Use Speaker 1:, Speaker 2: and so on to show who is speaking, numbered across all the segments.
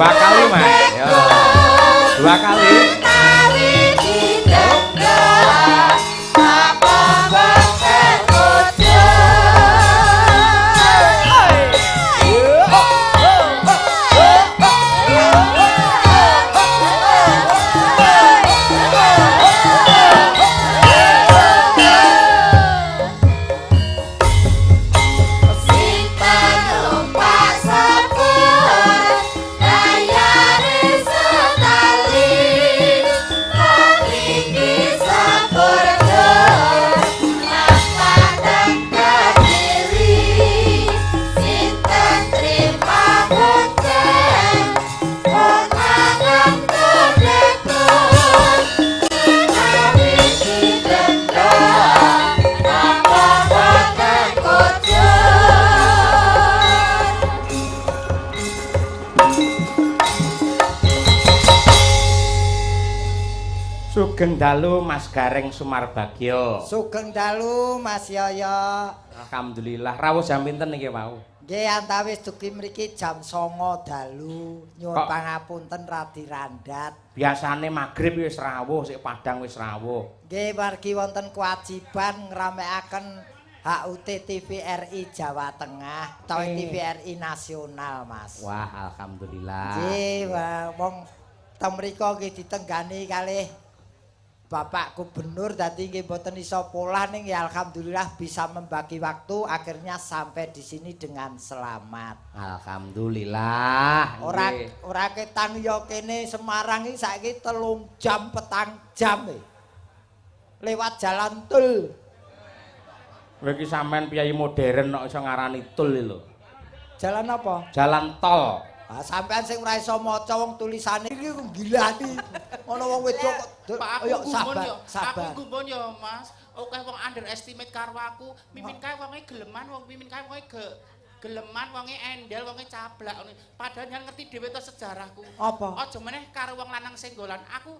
Speaker 1: Dua kali, Mas. Ya. Dua kali.
Speaker 2: Menawi didenda napa boten kujur. Sinten numpak sepur bayare setali, wong iki sepur mlampah teng Kediri. Sinten trima bonceng konangan kondektur, menawi didenda napa boten kujur.
Speaker 1: Sugeng dalu, Mas Gareng Sumarbagyo.
Speaker 3: Sugeng dalu, Mas Yoyo.
Speaker 1: Alhamdulillah. Rawuh jam pinten niki wau?
Speaker 3: Nggih, antawis dugi mriki jam 09.00 dalu. Nyuwun pangapunten radi randhat.
Speaker 1: Biasane magrib wis rawuh, sik padang wis rawuh.
Speaker 3: Nggih, wargi wonten kewajiban ngramekaken HUT TVRI Jawa Tengah utawi TVRI Nasional, Mas.
Speaker 1: Wah, alhamdulillah.
Speaker 3: Nggih, wong teng mriko nggih ditenggani kalih Bapak Gubernur, dadi nggih mboten iso polah, ning ya alhamdulillah bisa membagi waktu, akhirnya sampai di sini dengan selamat.
Speaker 1: Alhamdulillah.
Speaker 3: Ora ora ketang ya kene Semarang iki saiki 3 jam 4 jam e. Lewat jalan tol.
Speaker 1: Kowe iki sampean piyayi modern kok iso ngarani tul lho.
Speaker 3: Jalan apa?
Speaker 1: Jalan tol.
Speaker 3: Ah, sampean sing ora iso maca, wong tulisane iki gilani. Ana wong wedok kok
Speaker 4: Pak, aku
Speaker 3: ayo
Speaker 4: gumun
Speaker 3: sabar,
Speaker 4: yo. Aku
Speaker 3: sabar.
Speaker 4: Gumun yo, Mas. Akeh wong underestimate karo aku. Mimin kae wonge geleman, wong Mimin kae wonge geleman, wonge endel, wonge cablak ngono. Padahal nyan ngerti dhewe to sejarahku.
Speaker 3: Apa?
Speaker 4: Aja meneh karo wong lanang senggolan. Aku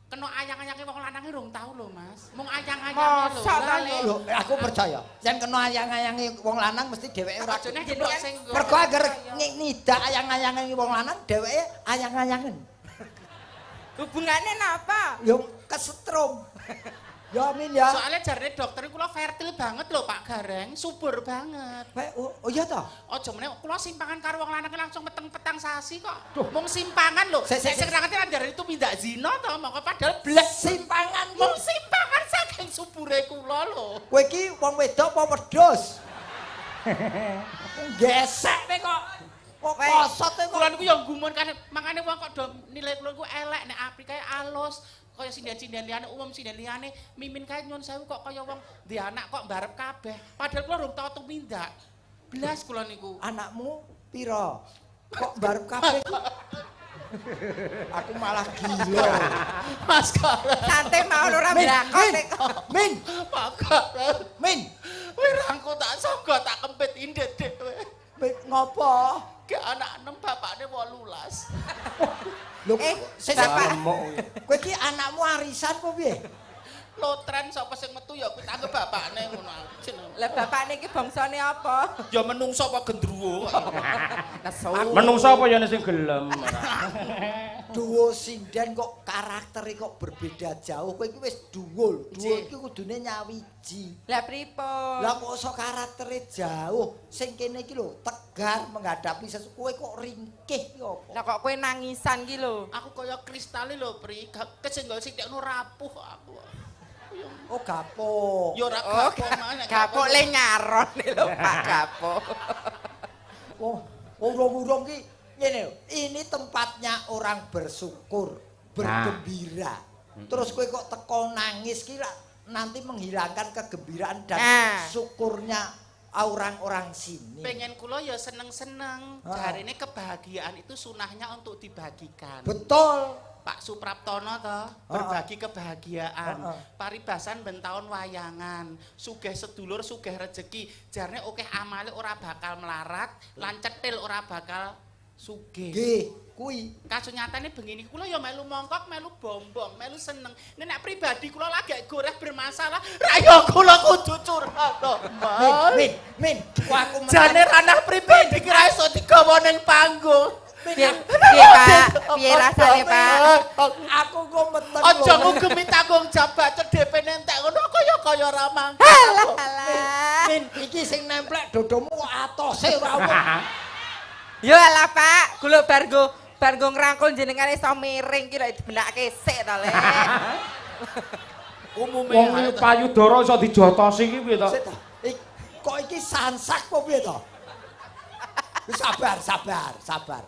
Speaker 4: kena ayang-ayange wong lanange rong tau lho, Mas. Mung ayang-ayange lho.
Speaker 2: Mosok ta,
Speaker 4: Lah,
Speaker 2: Le?
Speaker 3: Lho, aku percaya. Yen kena ayang-ayange wong lanang mesti dheweke ora
Speaker 4: Aja neh kena senggol.
Speaker 3: Mergo agar nidak ayang-ayange wong lanang, dheweke ayang-ayangen.
Speaker 2: Hubungane napa?
Speaker 3: Yo kesetrum. Ya amin ya.
Speaker 4: Soalnya jarene dokter kula fertil banget lho, Pak Gareng, subur banget.
Speaker 3: Oh, oh iya toh?
Speaker 4: Aja meneh kula simpangan karo wong lanang langsung meteng 4 sasi kok. Mung simpangan lho.
Speaker 3: Sik, sik,
Speaker 4: Nek sing ra ngerti kan jarene itu pindak zina to, mongko padahal blas.
Speaker 3: Simpangan.
Speaker 4: Mung simpangan saking subure kula lho.
Speaker 3: Kowe iki wong wedok apa wedhus? Gesek kowe kok. Kok kosot kowe kok.
Speaker 4: Kula niku ya gumun kan, makane wong kok do nilai kula niku elek, nek apik kae alus kaya sinden-sinden liyane, umum sinden liyane. Mimin kae nyuwun sewu kok kaya wong duwe anak kok mbarep kabeh, padahal kula rung tau tumindak blas kula niku.
Speaker 3: Anakmu pira? Kok barep kabeh? Aku malah gila.
Speaker 4: Mas Gareng.
Speaker 2: Santai mau ora
Speaker 3: Min,
Speaker 2: blakon
Speaker 3: Min,
Speaker 2: nek.
Speaker 3: Min,
Speaker 4: Pak Gareng.
Speaker 3: Min,
Speaker 4: Wirangku tak sangga tak kempit indet dhewe.
Speaker 3: Min, ngopo?
Speaker 4: Ge anak 6, bapakne 18.
Speaker 3: Lho,
Speaker 2: Eh,
Speaker 3: sik,
Speaker 2: Bapak.
Speaker 3: Kowe iki anakmu arisan apa piye?
Speaker 4: Lotren sapa sing metu ya kuwi tanggep bapakne ngono jeneng.
Speaker 2: Lah, bapakne iki bangsane apa?
Speaker 4: Ya menungso apa gendruwo?
Speaker 2: Nesu.
Speaker 1: Menungso apa ya sing gelem ora.
Speaker 3: Duo sinden kok karaktere kok berbeda jauh. Kowe iki wis duo lho. Duo iki kudune nyawiji.
Speaker 2: Lah, pripun?
Speaker 3: Lah, kok iso karaktere jauh? Sing kene iki lho tegar menghadapi sesuatu. Kowe kok ringkih ki apa?
Speaker 2: Lah, kok kowe nangisan ki lho?
Speaker 4: Aku kaya kristale lho, Pri. Kesenggol sithik ngono rapuh aku.
Speaker 3: Oh, gapuk.
Speaker 4: Ya ora
Speaker 2: Oh,
Speaker 4: gapuk, Mas. Nek
Speaker 2: gapuk le nyaron lho, Pak Gapuk.
Speaker 3: Wong urung-urung ki ngene lho. Ini tempatnya orang bersyukur, bergembira. Terus kowe kok teko nangis ki lah, nanti menghilangkan kegembiraan dan syukurnya orang-orang sini.
Speaker 4: Pengen kula ya seneng-seneng. Jarene kebahagiaan itu sunahnya untuk dibagikan.
Speaker 3: Betul.
Speaker 4: Pak Supraptono toh, berbagi kebahagiaan. Paribasan ben taun wayangan, sugih sedulur, sugih rejeki. Jarne akeh amale ora bakal melarat, lan cetil ora bakal sugih.
Speaker 3: Nggih, kuwi.
Speaker 4: Kasunyatane bengi niki kula ya melu mongkok, melu bombong, melu seneng. Nek nek pribadi kula lagi goreh bermasalah, ra ya kula kudu curhat to,
Speaker 3: Min,
Speaker 4: Mas.
Speaker 3: Min, Min, kok aku
Speaker 4: Jane ranah pribadi ki ra iso digawa ning panggung.
Speaker 2: Piye Pak? Piye rasane Pak?
Speaker 3: Aku kok meteng.
Speaker 4: Aja ngugemi tanggung jawab DP entek ngono kaya-kaya ora mangkat.
Speaker 2: Alah alah.
Speaker 3: Min, iki sing nemplek dodomu kok atose ora apa.
Speaker 2: Yo alah Pak, gula bar go ngrangkul jenengane iso miring ki lek dibenake sik to Lek.
Speaker 4: Umume
Speaker 1: Wong payudara iso dijotosi iki piye to?
Speaker 3: Sik to. Kok iki sansak apa piye to? Sabar, sabar, sabar.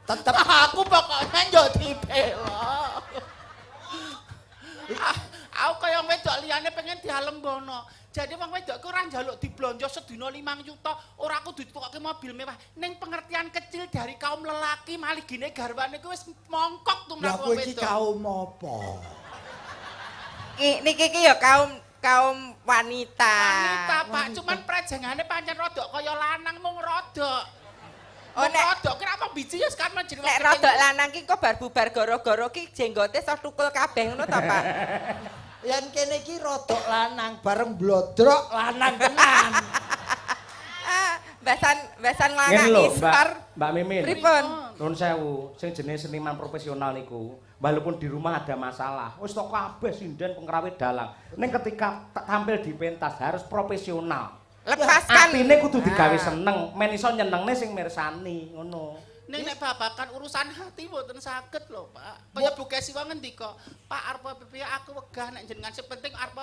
Speaker 3: Tetep
Speaker 4: aku pokoknya yo dibela. Aku kaya wedok liyane pengen dialembono. Jadi wong wedok ku ora njaluk diblonjo sedina 5 yuta, ora kudu ditukokke mobil mewah. Ning pengertian kecil dari kaum lelaki malih gine garwane ku wis mongkok tumrap
Speaker 3: Lah
Speaker 4: wong
Speaker 3: kowe iki
Speaker 4: wedok.
Speaker 3: kaum apa?
Speaker 2: Niki iki ya kaum wanita.
Speaker 4: Wanita, Pak, cuman prejengane pancen rodok kaya lanang mung rodok.
Speaker 2: Oh,
Speaker 4: Mung
Speaker 2: nek-
Speaker 4: rodok kira apa biji ya sekarang jeneng
Speaker 2: Nek rodok lanang ki kok bar bubar gara-gara ki jenggote iso tukul kabeh ngono ta, Pak?
Speaker 3: Yen kene iki rodok lanang bareng blodrok lanang tenan.
Speaker 2: Ah, basan
Speaker 1: Ngene
Speaker 2: nglangak
Speaker 1: lho,
Speaker 2: isor.
Speaker 1: Mbak Mimin.
Speaker 2: Pripun?
Speaker 1: Nuwun sewu, sing jenenge seniman profesional niku, walaupun di rumah ada masalah, wis tok kabeh sinden pengrawit dalang. Ning ketika tampil di pentas harus profesional.
Speaker 2: Lepaskan.
Speaker 1: Atine kudu digawe seneng, men iso nyenengne sing mirsani, ngono.
Speaker 4: Ning nek babakan urusan hati mboten saged lho, Pak. Kaya Bu Kesi wae ngendika, Pak arep piye aku wegah nek jenengan sing penting arep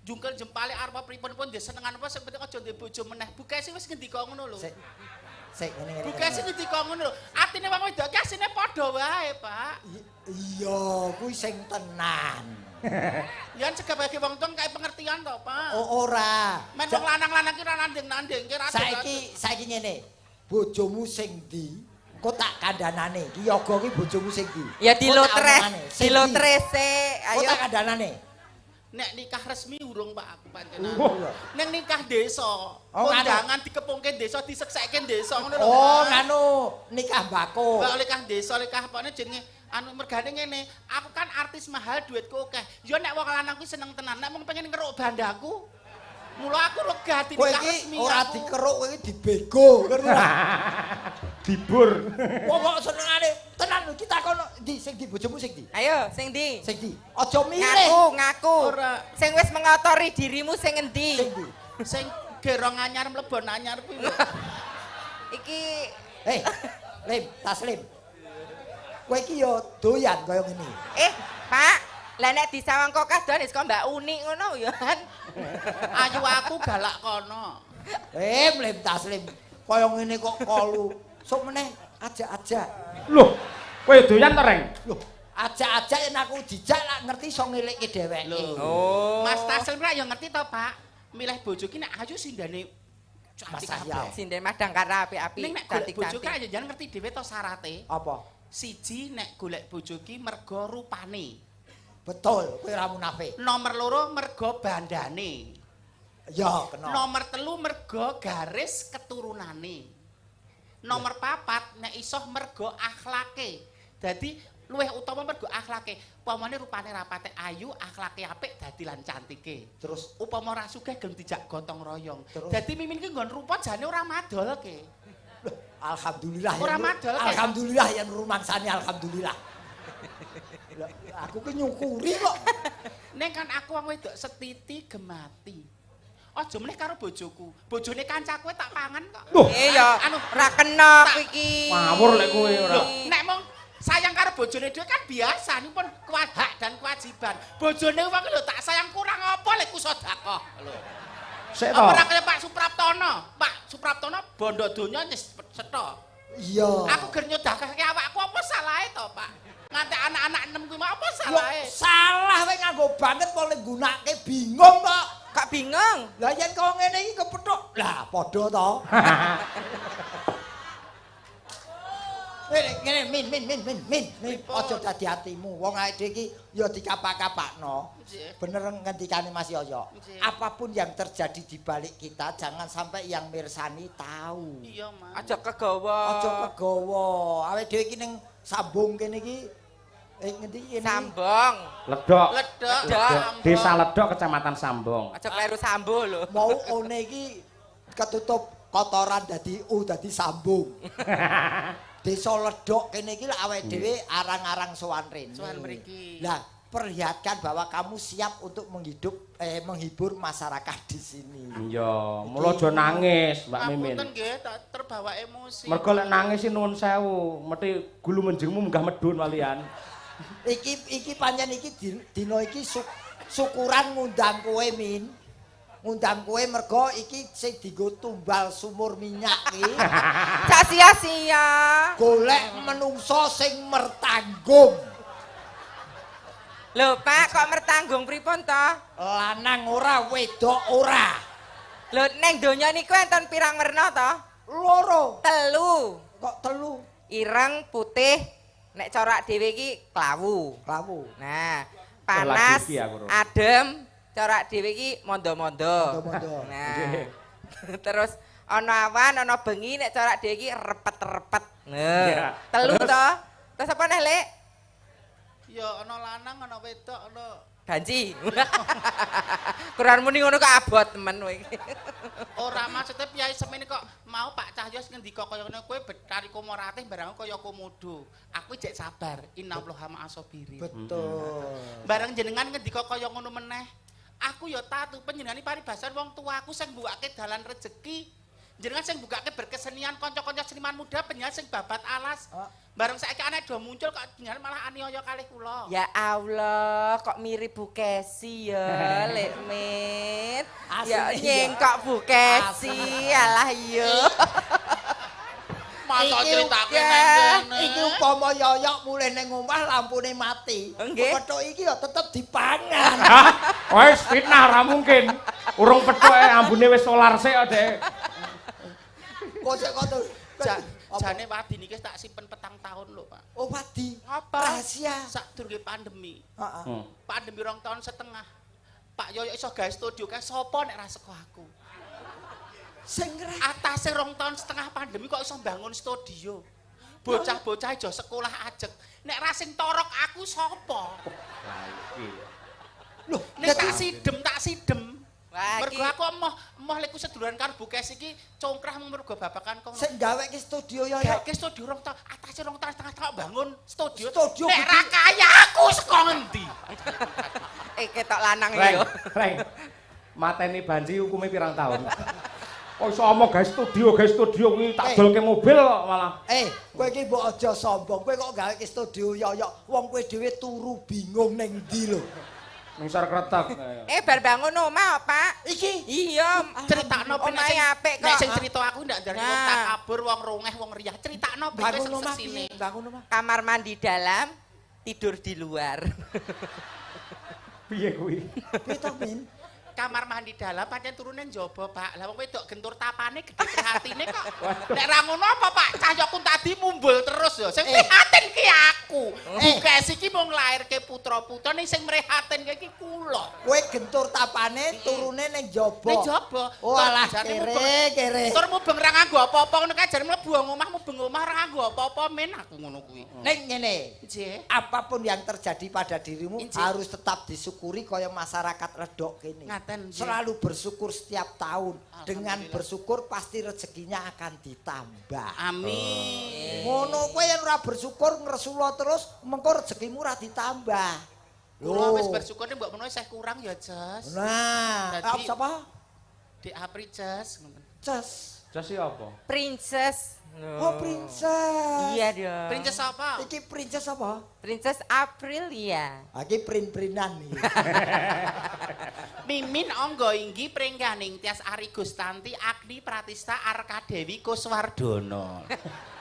Speaker 4: jungkel jempale arep pripun pun disenengan apa sing penting aja ndek bojo meneh. Bu Kesi wis ngendika ngono lho.
Speaker 3: Sik. Sik ngene ngene.
Speaker 4: Bu Kesi ngendika ngono lho. Atine wong wedok ki asine padha wae, Pak.
Speaker 3: Iya, kuwi sing tenan.
Speaker 4: Yen sebagai wong tuwa kae pengertian to, Pak.
Speaker 3: Oh ora.
Speaker 4: Men wong lanang-lanang ki ora nanding-nanding ki ora
Speaker 3: Saiki ngene. Bojomu sing ndi? Kok tak kandhanane? Ki yoga ki bojomu sing ndi?
Speaker 2: Ya dilotres, dilotres sik.
Speaker 3: Kok
Speaker 2: Ayo.
Speaker 3: tak kandhanane?
Speaker 4: Nek nikah resmi urung Pak aku panjenengan.
Speaker 1: Wah.
Speaker 4: Nek nikah desa,
Speaker 3: Oh,
Speaker 4: kondangan dikepungke desa, diseksekke desa ngono lho.
Speaker 3: Oh,
Speaker 4: Pak.
Speaker 3: nganu nikah mbako.
Speaker 4: Mbak nikah desa, nikah apane jenenge anu mergane ngene, aku kan artis mahal duitku akeh. Ya nek wong lanang kuwi seneng tenan, nek mung pengen ngeruk bandaku. Mula aku lega
Speaker 3: Kowe
Speaker 4: dinikah
Speaker 3: iki
Speaker 4: resmi.
Speaker 3: ora
Speaker 4: aku.
Speaker 3: dikeruk, kowe iki dibego, ngerti ora?
Speaker 1: Dibur.
Speaker 3: Wong kok senengane tenan lho kita kono ndi sing di bojomu sing ndi?
Speaker 2: Ayo, sing ndi?
Speaker 3: Sing ndi? Aja milih.
Speaker 2: Ngaku, ngaku.
Speaker 4: Ora.
Speaker 2: Sing wis mengotori dirimu sing endi?
Speaker 3: Sing ndi?
Speaker 4: Sing gerong anyar mlebon anyar kuwi lho.
Speaker 2: Iki
Speaker 3: Hei, Lim, Taslim. Kowe iki yo doyan kaya ngene.
Speaker 2: Pak, lah nek disawang kok kadoan wis kok Mbak Uni ngono ya kan.
Speaker 4: Ayu aku galak kono.
Speaker 3: Lim, Lim, Taslim. Kaya ngene kok kolu. Sok meneh ajak-ajak.
Speaker 1: Loh, kowe doyan to, Reng?
Speaker 3: Loh, ajak-ajak yen aku dijak lak ngerti iso ngelekke dheweke.
Speaker 4: Lho.
Speaker 2: Oh.
Speaker 4: Mas Taslim lak ya ngerti to, Pak. Milih bojo ki nek ayu sindane cantik
Speaker 3: Mas
Speaker 4: kabeh.
Speaker 2: Sinden madang kara api-api
Speaker 4: Ning nek golek bojo
Speaker 2: cantik-cantik.
Speaker 4: ki aja ngerti dhewe to syarate.
Speaker 3: Apa?
Speaker 4: Siji nek golek bojo ki mergo rupane.
Speaker 3: Betul, kowe ora munafik.
Speaker 4: Nomor loro mergo bandane.
Speaker 3: Ya, kena.
Speaker 4: Nomor telu mergo garis keturunane. Nomor papat nek iso mergo akhlake. Dadi luwih utama mergo akhlake. Upamane rupane rapate ayu, akhlake apik dadi lan cantike.
Speaker 3: Terus
Speaker 4: Upama ora sugih gelem dijak gotong royong.
Speaker 3: Terus?
Speaker 4: Dadi mimin ki nggon rupa jane ora madolke.
Speaker 3: loh, alhamdulillah
Speaker 4: Ora
Speaker 3: yen-
Speaker 4: madol, Kak.
Speaker 3: Alhamdulillah yen rumangsane alhamdulillah. Lah, aku ki nyukuri kok.
Speaker 4: Ning kan aku wong wedok setiti gemati. Aja meneh karo bojoku. Bojone kancaku tak pangan kok.
Speaker 1: Loh,
Speaker 2: Iya,
Speaker 4: Anu,
Speaker 2: ora kena
Speaker 4: tak-
Speaker 2: kowe iki.
Speaker 1: ngawur lek kowe ora.
Speaker 4: Loh, nek mong sayang karo bojone dhewe kan biasa, niku pun hak dan kewajiban. Bojone wong lho tak sayang kurang apa lek ku sedekah lho.
Speaker 1: Sik to.
Speaker 4: Apa ora kaya Pak Supraptono? Pak Supraptono bondo donya nyes cetha.
Speaker 3: Iya.
Speaker 4: Aku ger nyedekahke awakku apa salahe to, Pak? Nganti anak-anak enem kuwi mau apa
Speaker 3: Loh,
Speaker 4: salahe?
Speaker 3: salah kowe nganggo banget boleh gunake bingung kok.
Speaker 2: Kok bingung?
Speaker 3: Lah yen kok ngene iki kepethuk. Lah padha to. Ngene ngene min min min min min min aja dadi atimu. Wong awake dhewe iki ya dikapak-kapakno.
Speaker 4: Nggih.
Speaker 3: Bener ngendikane Mas Yoyo.
Speaker 4: Nggih.
Speaker 3: Apapun yang terjadi di balik kita jangan sampai yang mirsani tahu.
Speaker 4: Iya, Mas.
Speaker 2: Aja kegawa.
Speaker 3: Aja kegawa. Awake dhewe iki ning sambung kene iki ngendi iki?
Speaker 2: Sambong.
Speaker 1: Ledok.
Speaker 4: Ledok,
Speaker 2: Ledok.
Speaker 4: Sambong.
Speaker 1: Desa Ledok, Kecamatan Sambong.
Speaker 2: Aja kleru sambo lho.
Speaker 3: Mau one iki ketutup kotoran dadi u dadi sambung. Desa Ledok kene iki lak awake dhewe arang-arang sowan rene.
Speaker 4: Sowan mriki.
Speaker 3: Lah, perlihatkan bahwa kamu siap untuk menghibur masyarakat di sini.
Speaker 1: Iya, mula aja nangis, Mbak Mimin.
Speaker 4: Ngapunten nggih, tak terbawa emosi.
Speaker 1: Mergo lek nangis sih nuwun sewu, mesti gulu menjengmu munggah medun walian.
Speaker 3: Iki pancen iki dina iki syukuran ngundang kowe, Min. Ngundang kowe mergo iki sing dienggo tumbal sumur minyak iki.
Speaker 2: Cak sia-sia.
Speaker 3: Golek menungso sing mertanggung.
Speaker 2: Lho Pak, kok mertanggung pripun to?
Speaker 3: Lanang ora, wedok ora.
Speaker 2: Lho neng donya niku enten pirang werna to?
Speaker 3: Loro.
Speaker 2: Telu.
Speaker 3: Kok telu?
Speaker 2: Ireng, putih, nek corak dhewe iki klawu.
Speaker 3: Klawu.
Speaker 2: Nah, panas, adem, corak dhewe iki mondo-mondo.
Speaker 3: Mondo-mondo.
Speaker 2: Nah. Terus ana awan, ana bengi, nek corak dhewe iki repet-repet. Nah, telu to. Terus apa neh, Lek?
Speaker 4: Ya ana lanang, ana wedok, ana
Speaker 2: banci. Kurang muni ngono kok abot temen kowe iki.
Speaker 4: Ora maksudnya piyai semene kok mau Pak Cahyo ngendika kaya ngono kowe betari komoratih barang kaya komodo. Aku jek sabar, innallaha ma'asabirin.
Speaker 3: Betul.
Speaker 4: Bareng jenengan ngendika kaya ngono meneh. Aku ya tatu panjenengane paribasan wong tuaku sing mbukake dalan rejeki. Jenengan sing mbukake berkesenian kanca-kanca seniman muda panjenengan sing babat alas. Bareng saiki anak do muncul kok jenengan malah aniaya kalih kula.
Speaker 2: Ya Allah, kok mirip Bu Kesi ya, Lek Min. Ya nyengkok Bu Kesi, alah yo.
Speaker 4: Masa critake nang kene.
Speaker 3: Iki upama yoyok mulih ning omah lampune mati. Pethuk iki ya tetep dipangan.
Speaker 1: Wis fitnah ora mungkin. Urung pethuke ambune wis solar sik kok, Dek.
Speaker 3: Kok sik kok
Speaker 4: jane wadi niki tak simpen 4 tahun lho, Pak.
Speaker 3: Oh, wadi.
Speaker 4: Apa?
Speaker 3: Rahasia.
Speaker 4: Sadurunge pandemi.
Speaker 3: Heeh.
Speaker 4: Pandemi 2,5 tahun. Pak Yoyo iso gawe studio kae sapa nek ra saka aku.
Speaker 3: Sing
Speaker 4: atase 2,5 tahun pandemi kok iso bangun studio. Bocah-bocah aja sekolah ajeg. Nek ra sing torok aku sapa?
Speaker 1: Lah iki.
Speaker 3: Loh,
Speaker 4: nek tak sidem, Mergo aku emoh lek seduluran karo Bu Kes iki congkrah mergo babakan kono.
Speaker 3: Sing gawe ki studio ya.
Speaker 4: Gawe studio 2 tahun, atase 2,5 tahun kok bangun studio.
Speaker 3: Studio
Speaker 4: nek ra kaya aku saka ngendi?
Speaker 2: Ketok lanang yo.
Speaker 1: Reng. Mateni banci hukume pirang tahun? Kok iso omong gawe studio kuwi tak dolke mobil kok malah.
Speaker 3: Kowe iki mbok aja sombong. Kowe kok gawe studio yo. Wong kowe dhewe turu bingung ning ndi lho.
Speaker 1: Ngisor kretek.
Speaker 2: Bar bangun omah, Pak.
Speaker 3: Iki?
Speaker 2: Iya,
Speaker 4: critakno ben
Speaker 2: omahe apik kok.
Speaker 4: Nek sing cerita aku ndak ndarani wong takabur, wong rongeh, wong riyah. Critakno ben
Speaker 3: bangun omah piye? Bangun omah.
Speaker 2: Kamar mandi dalam, tidur di luar.
Speaker 1: Piye kuwi?
Speaker 3: Piye to, Min?
Speaker 4: Kamar mandi dalam pancen turune njaba, Pak. Lah wong wedok gentur tapane gedhe prihatine kok. Nek ra ngono apa, Pak? Cahyoku tadi mumbul terus ya. Sing prihatin ki aku. Bu Kesi iki mung nglairke putra-putra ning sing mrihatinke iki kula.
Speaker 3: Kowe gentur tapane turune ning njaba.
Speaker 4: Ning njaba.
Speaker 3: Oh alah kere.
Speaker 4: Tur mubeng ra nganggo apa-apa ngono kae jare mlebu omah mubeng omah ra nganggo apa-apa men aku ngono kuwi.
Speaker 3: Ning ngene. Apapun yang terjadi pada dirimu harus tetap disyukuri kaya masyarakat Ledok kene. Selalu bersyukur setiap tahun. Dengan bersyukur pasti rezekinya akan ditambah.
Speaker 4: Amin.
Speaker 3: Ngono kowe yen ora bersyukur ngresula terus mengko rezekimu ora ditambah.
Speaker 4: Kula wis bersyukur nek mbok menawa isih kurang ya, Jas.
Speaker 3: Nah, sapa?
Speaker 4: Dik Apri Jas ngoten.
Speaker 3: Jas.
Speaker 1: Jas iki apa?
Speaker 2: Princess.
Speaker 3: Oh, princess.
Speaker 2: Iya dong.
Speaker 4: Princess apa?
Speaker 3: Iki princess apa?
Speaker 2: Princess Aprilia.
Speaker 3: Iki prin-prinan iki.
Speaker 4: Mimin Angga Inggi Pringganing Tias Ari Gustanti Agni Pratista Arkadewi Kuswardono.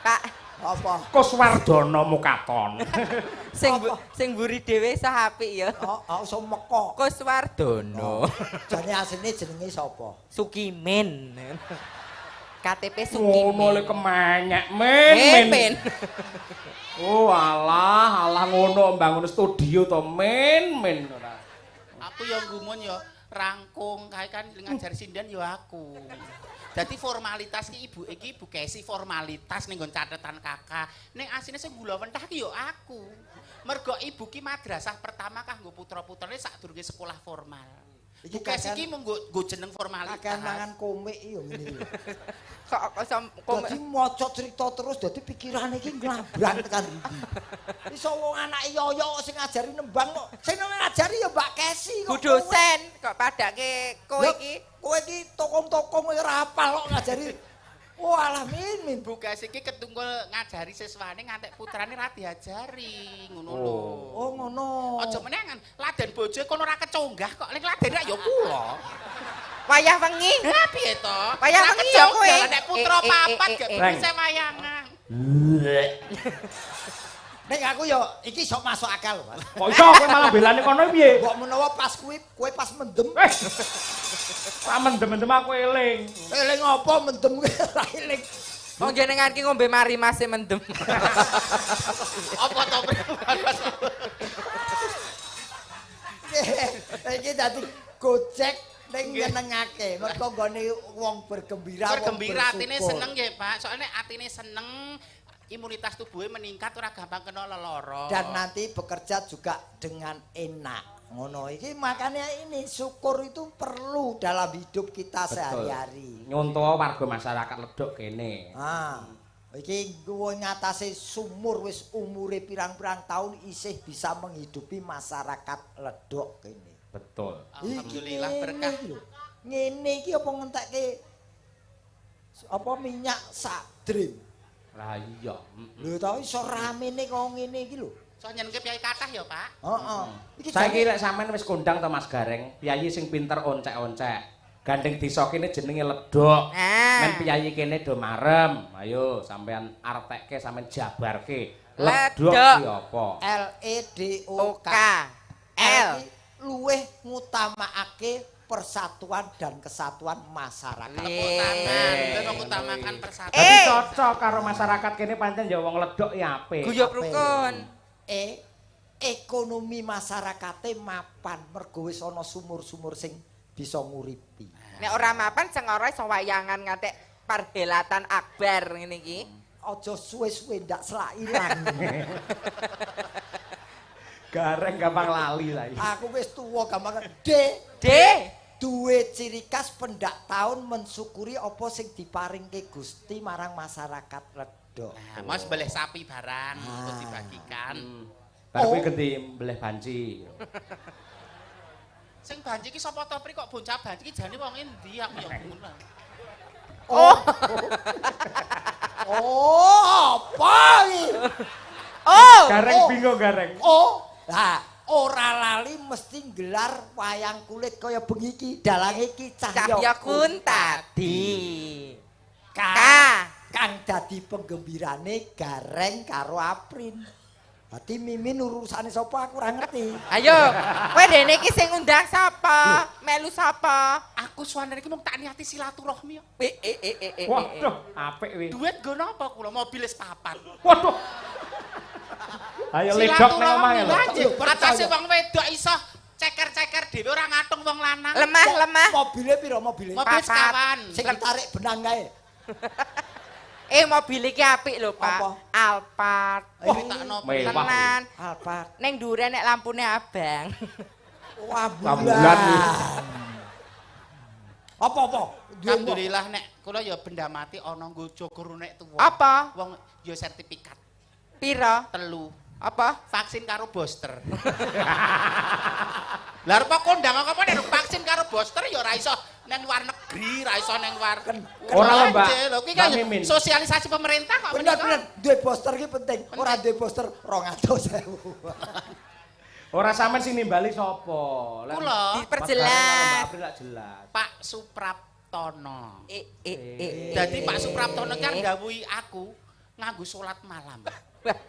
Speaker 2: Pak,
Speaker 3: apa?
Speaker 1: Kuswardono Mukaton.
Speaker 2: Sing mburi dhewe iso apik ya.
Speaker 3: Oh, iso mekok.
Speaker 2: Kuswardono.
Speaker 3: Jane asline jenenge sapa?
Speaker 2: Sukimin. KTP Sukimin.
Speaker 1: Ngono le kemenyek men. Men. Oh alah, alah ngono mbangun studio to men men ora.
Speaker 4: Aku ya gumun ya rangkung kae kan ngajar sinden ya aku. Dadi formalitas ki ibu iki Bu Kesi formalitas ning nggon catetan kakak. Ning asine sing gula wentah ki ya aku. Mergo ibu ki madrasah pertama kanggo putra-putrane sadurunge sekolah formal.
Speaker 3: Iki
Speaker 4: Bu Kesi iki mung nggo jeneng formalitas.
Speaker 3: Kakean mangan komik yo ngene iki.
Speaker 2: Kok komik.
Speaker 3: Dadi maca cerita terus dadi pikirane iki nglabran tekan ndi. Iso wong anake Yoyo sing ngajari nembang kok. Sing ngajari ya Mbak Kesi kok.
Speaker 2: Bu dosen kok padake kowe iki.
Speaker 3: Kowe iki tokong-tokong ora hafal kok ngajari. Walah Min.
Speaker 4: Bu Kesi iki ketunggul ngajari siswane ngantek putrane ra diajari ngono lho.
Speaker 3: Oh ngono.
Speaker 4: Aja meneh laden bojoe kono ora keconggah kok. Ning laden ra ya kula.
Speaker 2: Wayah wengi.
Speaker 4: Ha piye to?
Speaker 2: Wayah wengi ya kowe.
Speaker 4: Nek putra papat gak bisa wayangan.
Speaker 3: Nek aku ya iki sok masuk akal lho, Mas.
Speaker 1: Kok iso kowe malah belane kono piye?
Speaker 3: Mbok menawa pas kuwi kowe pas mendem.
Speaker 1: Pak mendem-mendem aku eling.
Speaker 3: Eling apa mendem kowe ora eling.
Speaker 2: Wong jenengan ki ngombe mari masih mendem.
Speaker 4: Apa to?
Speaker 3: Iki dadi Gojek ning nyenengake. Mergo nggone wong bergembira, wong
Speaker 4: bergembira atine seneng nggih, Pak. Soalnya atine seneng, imunitas tubuhnya meningkat, ora gampang kena lelara.
Speaker 3: Dan nanti bekerja juga dengan enak. Ngono iki makanya ini syukur itu perlu dalam hidup kita sehari-hari.
Speaker 1: Nyonto warga masyarakat Ledok kene.
Speaker 3: Ah, iki nggo ngatasi sumur wis umure pirang-pirang tahun isih bisa menghidupi masyarakat Ledok kene.
Speaker 1: Betul.
Speaker 4: Alhamdulillah berkah.
Speaker 3: Ngene iki apa ngentekke apa minyak sak drim.
Speaker 1: Lah iya.
Speaker 3: Lho ta iso ramene kok ngene iki lho.
Speaker 4: So nyenengke piyayi kathah ya, Pak.
Speaker 3: Heeh. Iki
Speaker 1: saiki lek sampean wis kondang to Mas Gareng, piyayi sing pinter oncek-oncek. Gandeng desa kene jenenge Ledok. Men piyayi kene do marem. Ayo sampean artekke, sampean jabarke. Ledok ki apa?
Speaker 3: L E D O K. L luweh ngutamakake persatuan dan kesatuan masyarakat.
Speaker 4: Tepuk tangan, mengutamakan persatuan.
Speaker 1: Dadi cocok karo masyarakat kene pancen ya wong Ledok ya apik.
Speaker 2: Guyub rukun.
Speaker 3: Ekonomi masyarakate mapan mergo wis ana sumur-sumur sing bisa nguripi.
Speaker 2: Nek ora mapan sing ora iso wayangan ngantek perhelatan akbar ngene iki.
Speaker 3: Aja suwe-suwe ndak selak ilang.
Speaker 1: Gareng gampang lali lah.
Speaker 3: Aku wis tuwa gampang. D D duwe ciri khas pendak tahun mensyukuri apa sing diparingke Gusti marang masyarakat Ledok.
Speaker 4: Nah, mas beleh sapi barang terus dibagikan.
Speaker 1: Bar kuwi ganti beleh banci.
Speaker 4: Sing banci iki sapa to Pri kok bocah banci iki jane wong endi aku ya ngono.
Speaker 3: Oh. Oh, apa iki?
Speaker 2: Oh,
Speaker 1: Gareng bingung Gareng.
Speaker 3: Oh, lah ora lali mesti nggelar wayang kulit kaya bengi iki dalange iki
Speaker 2: Cahya Kuntadi. K
Speaker 3: kang dadi penggembirane Gareng karo Aprin. Dadi Mimin urusane sapa aku ora ngerti.
Speaker 2: Ayo, kowe dene iki sing ngundang sapa? Melu sapa?
Speaker 4: Aku suwanene iki mung tak niati silaturahmi yo.
Speaker 1: Waduh, apik kuwi.
Speaker 4: Duit nggo napa kula? Mobil wis papat.
Speaker 1: Waduh. Ayo ledok nang omah ya lho.
Speaker 4: Atase wong wedok iso ceker-ceker dhewe ora ngatung wong lanang.
Speaker 2: Lemah-lemah.
Speaker 3: Mobile pira mobile?
Speaker 4: Mobil sekawan.
Speaker 3: Sing ditarik benang kae.
Speaker 2: Mobil iki apik lho, Pak. Alphard.
Speaker 4: Wah,
Speaker 2: tenan.
Speaker 3: Alphard.
Speaker 2: Ning dhuwure nek lampune abang.
Speaker 3: Wah, bulan. Apa-apa?
Speaker 4: Alhamdulillah nek kula ya benda mati ana nggo jaga nek tuwa.
Speaker 2: Apa?
Speaker 4: Wong ya sertifikat.
Speaker 2: Pira?
Speaker 4: 3.
Speaker 2: Apa?
Speaker 4: Vaksin karo booster. Lah arep kondang apa nek vaksin karo booster ya ora iso nang luar negeri, ora iso nang luar.
Speaker 1: Ora lho, Mbak.
Speaker 4: Lho kuwi kan sosialisasi pemerintah kok.
Speaker 3: Bener-bener duwe booster ki penting. Ora duwe booster 200.000.
Speaker 1: Ora sampean sing nimbali sapa?
Speaker 4: Kula
Speaker 2: diperjelas.
Speaker 4: Pak Supraptono. Dadi Pak Supraptono kan ndhawuhi aku nganggo salat malam.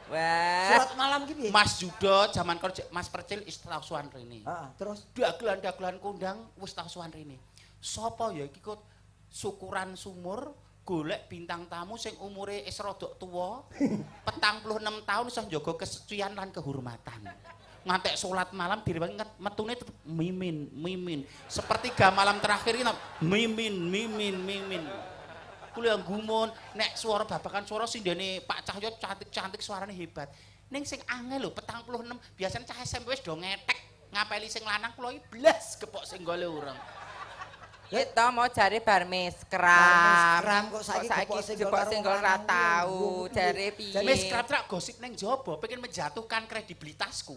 Speaker 2: Wah.
Speaker 3: Salat malam ki piye?
Speaker 4: Mas Yudo jaman kerja Mas Percil wis tau sowan rene.
Speaker 3: Heeh, terus
Speaker 4: dagelan-dagelan kondang wis tau sowan rene. Sapa ya iki kok syukuran sumur golek bintang tamu sing umure wis rodok tuwa, 46 tahun iso njaga kesucian lan kehormatan. Ngantek salat malam direwangi metune tetep mimin, mimin. Sepertiga malam terakhir iki mimin, mimin, mimin. Kuwi gumun nek swara babakan swara sindene Pak Cahyo cantik-cantik suarane hebat. Ning sing angel lho 46 biasane cah SMP wis do ngetek. Ngapeli sing lanang kula iki blas gepok senggole urung.
Speaker 2: Ya to mau jare bar meskrap.
Speaker 3: Meskrap kok saiki gepok senggol
Speaker 2: ra tau, jare piye.
Speaker 4: Meskrap trak gosip ning jaba pengen menjatuhkan kredibilitasku.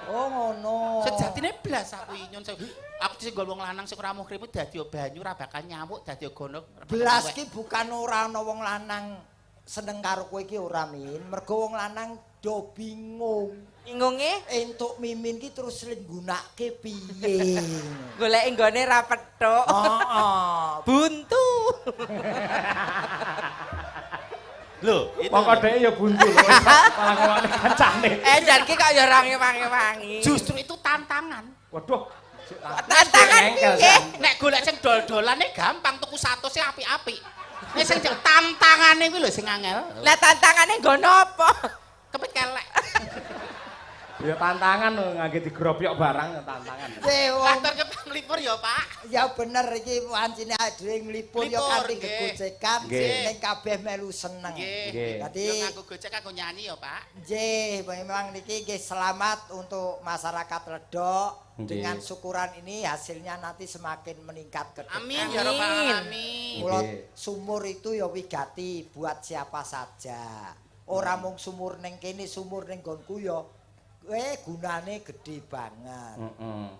Speaker 3: Oh ngono.
Speaker 4: Sejatine blas aku iki nyun sewu. Aku senggol wong lanang sing ora muhrim dadi banyu ora bakal nyamuk dadi gono.
Speaker 3: Blas ki bukan ora ana wong lanang seneng karo kowe iki ora Min, mergo wong lanang do bingung.
Speaker 2: Bingunge
Speaker 3: entuk Mimin ki terus nggunakake piye.
Speaker 2: Golek nggone ra pethuk.
Speaker 3: Heeh.
Speaker 2: Buntu.
Speaker 4: Lho, itu.
Speaker 1: Mongko dhek ya buntu lho. Malah ngomongane kancane.
Speaker 2: Jan ki kok ya ora ngewangi-wangi.
Speaker 4: Justru itu tantangan.
Speaker 1: Waduh.
Speaker 2: Tantangan piye?
Speaker 4: Nek golek sing dol-dolane gampang tuku 100 e apik-apik. Nek sing tantangane kuwi lho sing angel.
Speaker 2: Lah tantangane nggo napa?
Speaker 4: Kepit kelek.
Speaker 1: Ya tantangan lho ngangge digropyok barang tantangan.
Speaker 4: Kantor ke nglipur ya, Pak.
Speaker 3: Ya bener iki wancine dhewe nglipur ya kanthi gegojekan ning kabeh melu seneng.
Speaker 4: Nggih. Dadi yo nganggo gojek kanggo nyanyi ya, Pak.
Speaker 3: Nggih, memang niki nggih selamat untuk masyarakat Ledok. Dengan syukuran ini hasilnya nanti semakin meningkat ke depan.
Speaker 4: Amin ya rabbal alamin.
Speaker 3: Mula sumur itu ya wigati buat siapa saja. Ora mung sumur ning kene, sumur ning nggonku ya gunane gede banget.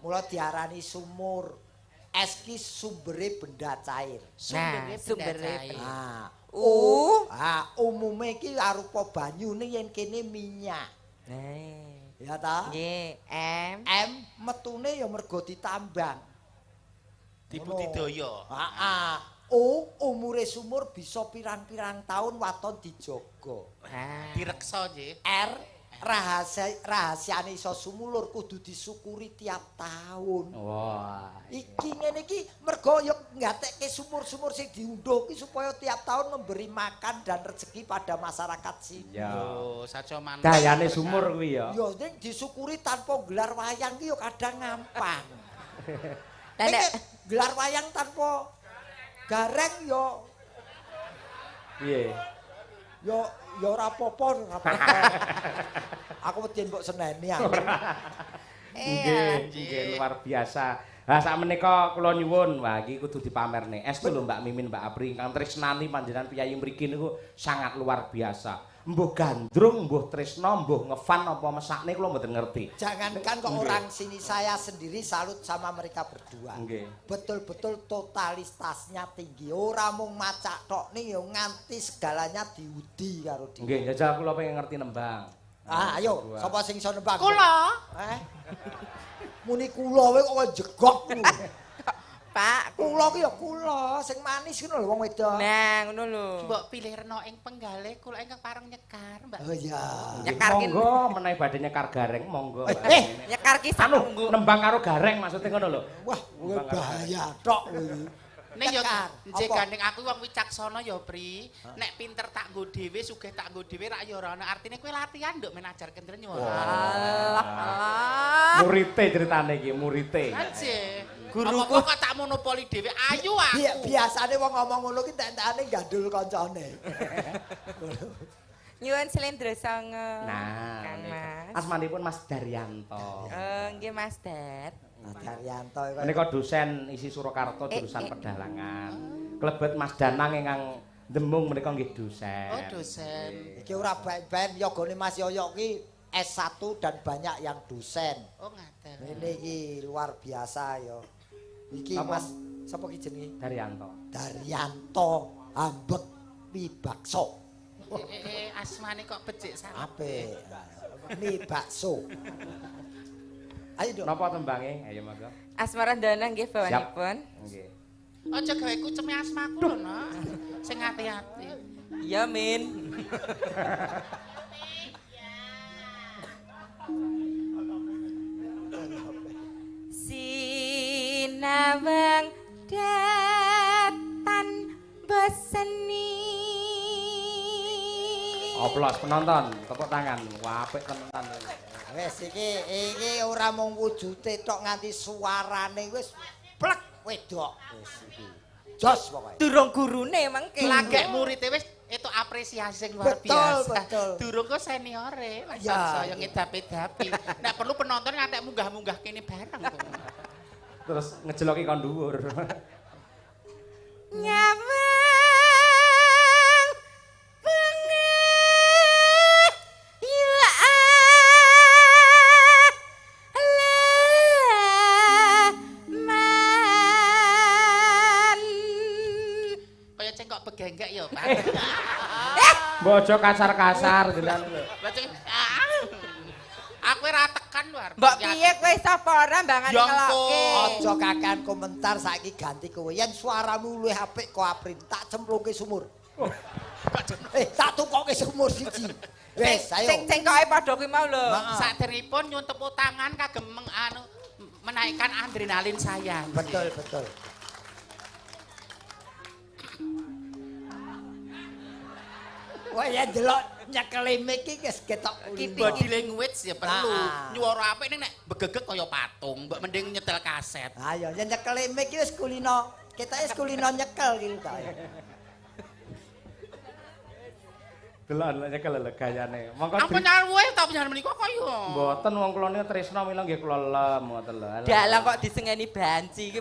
Speaker 3: Mula diarani sumur. Es ki sumbere benda cair.
Speaker 2: Nah, sumbere cair.
Speaker 3: Nah, umume ki arupa banyu ning yen kene minyak.
Speaker 2: Nah.
Speaker 3: Ya ta?
Speaker 2: Nggih, M.
Speaker 3: M metune ya mergo ditambang.
Speaker 4: Dibudidaya.
Speaker 3: Heeh. O umure sumur bisa pirang-pirang tahun waton dijaga.
Speaker 4: Direksa nggih.
Speaker 3: R rahasiane iso sumulur kudu disyukuri tiap tahun.
Speaker 1: Wah.
Speaker 3: Iki ngene iki mergo yo nggatekke sumur-sumur sing diunduh ki supaya tiap tahun memberi makan dan rezeki pada masyarakat sini.
Speaker 1: Ya.
Speaker 4: Oh, saja manut.
Speaker 1: Dayane sumur kuwi ya.
Speaker 3: Ya ning disyukuri tanpa gelar wayang ki yo kadang ngampang.
Speaker 2: Lah nek
Speaker 3: gelar wayang tanpa gareng yo
Speaker 1: piye?
Speaker 3: Yo ya ora apa-apa, ora apa-apa. Aku wedi mbok seneni aku.
Speaker 1: Nggih, nggih luar biasa. Lah sak menika kula nyuwun, wah iki kudu dipamerne. Estu lho Mbak Mimin, Mbak Apri ingkang tresnani panjenengan piyayi mriki niku sangat luar biasa. Mbuh gandrung, mbuh tresna, mbuh ngefan apa mesakne kula mboten ngerti.
Speaker 3: Jangankan kok orang sini, saya sendiri salut sama mereka berdua. Betul-betul totalitasnya tinggi. Ora mung macak tok ning yo nganti segalanya diudi karo dia.
Speaker 1: Nggih, jajal kula pengen ngerti nembang.
Speaker 3: Ah, ayo, sapa sing iso nembang?
Speaker 4: Kula.
Speaker 3: Muni kula wae kok jegok ngono.
Speaker 2: Pak,
Speaker 3: kula ki ya kula sing manis ngono lho wong wedok.
Speaker 2: Nah, ngono lho.
Speaker 4: Mbok pilih rena ing penggalih kula ingkang pareng nyekar, Mbak.
Speaker 3: Oh iya.
Speaker 2: Nyekar ki
Speaker 1: monggo menawi badhe nyekar gareng monggo.
Speaker 2: Nyekar ki
Speaker 1: anu nembang karo gareng maksudnya ngono lho.
Speaker 3: Wah, kowe bahaya tok kowe.
Speaker 4: Ning yo nje gandeng aku wong wicaksana ya, Pri. Nek pinter tak nggo dhewe, sugih tak nggo dhewe rak ya ora ana artine kowe latihan nduk men ajar kendren yo.
Speaker 2: Alah, alah.
Speaker 1: Murite critane iki, murite.
Speaker 4: Nje. Guruku kok tak monopoli dhewe, ayu aku.
Speaker 3: Biasane wong ngomong ngono ki entek-entekane gandul kancane.
Speaker 2: Nyuwun slendro sanga.
Speaker 1: Nah,
Speaker 2: Kang Mas.
Speaker 1: Asmanipun Mas Daryanto.
Speaker 2: Nggih Mas Dar.
Speaker 3: Mas Daryanto iku.
Speaker 1: Menika dosen isi Surakarta jurusan pedalangan. Klebet Mas Danang ingkang demung menika nggih dosen.
Speaker 4: Oh, dosen.
Speaker 3: Iki ora baen-baen yogane Mas Yoyo ki S1 dan banyak yang dosen.
Speaker 4: Oh, ngaten.
Speaker 3: Ini iki luar biasa ya. Iki Mas sapa ki jenenge?
Speaker 1: Daryanto.
Speaker 3: Daryanto ambek mi bakso.
Speaker 4: Asmane kok becik sanget.
Speaker 3: Apik. Mi bakso. Ayo dong.
Speaker 1: Napa tembange? Ayo monggo.
Speaker 2: Asmarandana nggih bawanipun.
Speaker 1: Nggih.
Speaker 4: Aja gawe kuceme asmaku lho, Nak. Sing ati-ati.
Speaker 2: Iya, Min. Sinawang datan beseni.
Speaker 1: Oplos penonton, tepuk tangan. Wah, apik tenan.
Speaker 3: Wis iki ora mung wujude tok nganti suarane wis plek wedok wis iki. Jos pokoke.
Speaker 2: Durung gurune mengke.
Speaker 4: Lagek murite wis Itu apresiasi yang luar
Speaker 3: Betul,
Speaker 4: biasa.
Speaker 3: betul.
Speaker 4: Durung kok seniore,
Speaker 3: Ya.
Speaker 4: saya ngedap-edapi. Nek perlu penonton ngantek munggah-munggah kene bareng kok.
Speaker 1: Terus ngejeloki kon dhuwur.
Speaker 2: Nyawang bengeh ya alaman.
Speaker 4: Kaya cengkok begenggek ya, Pak.
Speaker 1: Mbok aja kasar-kasar jenengan lho.
Speaker 4: Lah ceng aku ora tekan lho arep.
Speaker 2: Mbok piye kowe iso apa ora mbangane
Speaker 4: Ya
Speaker 2: ngelokke?
Speaker 3: Aja kakean komentar saiki ganti kowe. Yen suaramu luwih apik kok Aprin, tak cemplungke sumur. Tak tukoke sumur siji. Wis, ayo.
Speaker 2: Sing cengkoke padha kuwi mau lho.
Speaker 3: Heeh.
Speaker 4: Saderipun nyun tepuk tangan kagem menaikkan adrenalin saya.
Speaker 3: Betul, betul. Wah, ya delok nyekele mic iki wis ketok
Speaker 4: Body language ya perlu.
Speaker 3: Ah.
Speaker 4: Nyuara apik ning nek begegek kaya patung, mbok mending nyetel kaset.
Speaker 3: Ayo, yen nyekele mic iki wis kulino. Ketoke wis kulino nyekel iki ta.
Speaker 1: Delok lek nyekel lho gayane. Monggo
Speaker 4: Ampun nyalwe ta panjenengan menika kaya.
Speaker 1: mboten wong kula niku tresna mila nggih kula lem ngoten lho.
Speaker 2: Dalang kok disengeni banci iki.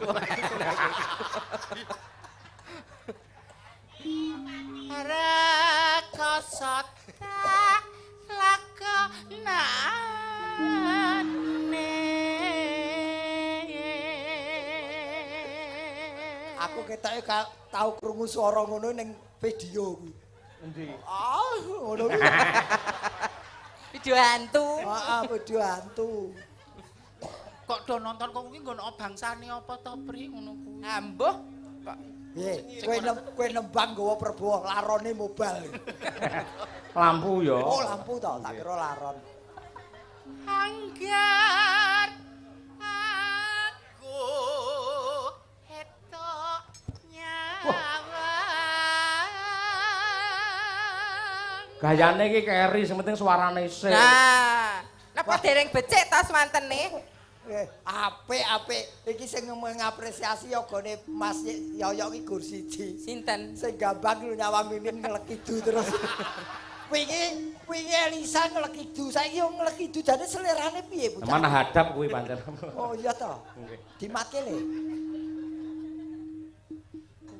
Speaker 4: Rekoso tak lakonane.
Speaker 3: Aku ketoke tau krungu swara ngono ning video kuwi.
Speaker 1: Endi?
Speaker 3: Ah, ngono kuwi.
Speaker 2: Video hantu.
Speaker 3: Heeh, video hantu.
Speaker 4: Kok do nonton kok kuwi nggon bangsane apa to, Pri ngono kuwi.
Speaker 2: Ambuh kok
Speaker 3: Piye? Kowe nembang nggawa perbuah larone mobile.
Speaker 1: Lampu ya.
Speaker 3: Oh, lampu to, tak kira laron.
Speaker 4: Anggar aku etok nyawang.
Speaker 1: Gayane iki keri, sing penting suarane isih.
Speaker 2: Nah, napa dereng becik ta swantene?
Speaker 3: Apik-apik iki sing mengapresiasi yogane Mas Yoyok iki gur siji.
Speaker 2: Sinten?
Speaker 3: Sing gambang lho nyawang Mimin nglekidu terus. Wingi Elisa nglekidu, saiki yo nglekidu jane selerane piye bocah?
Speaker 1: Mana hadap kuwi pancen.
Speaker 3: Oh iya to.
Speaker 1: Nggih.
Speaker 3: Dimatke le.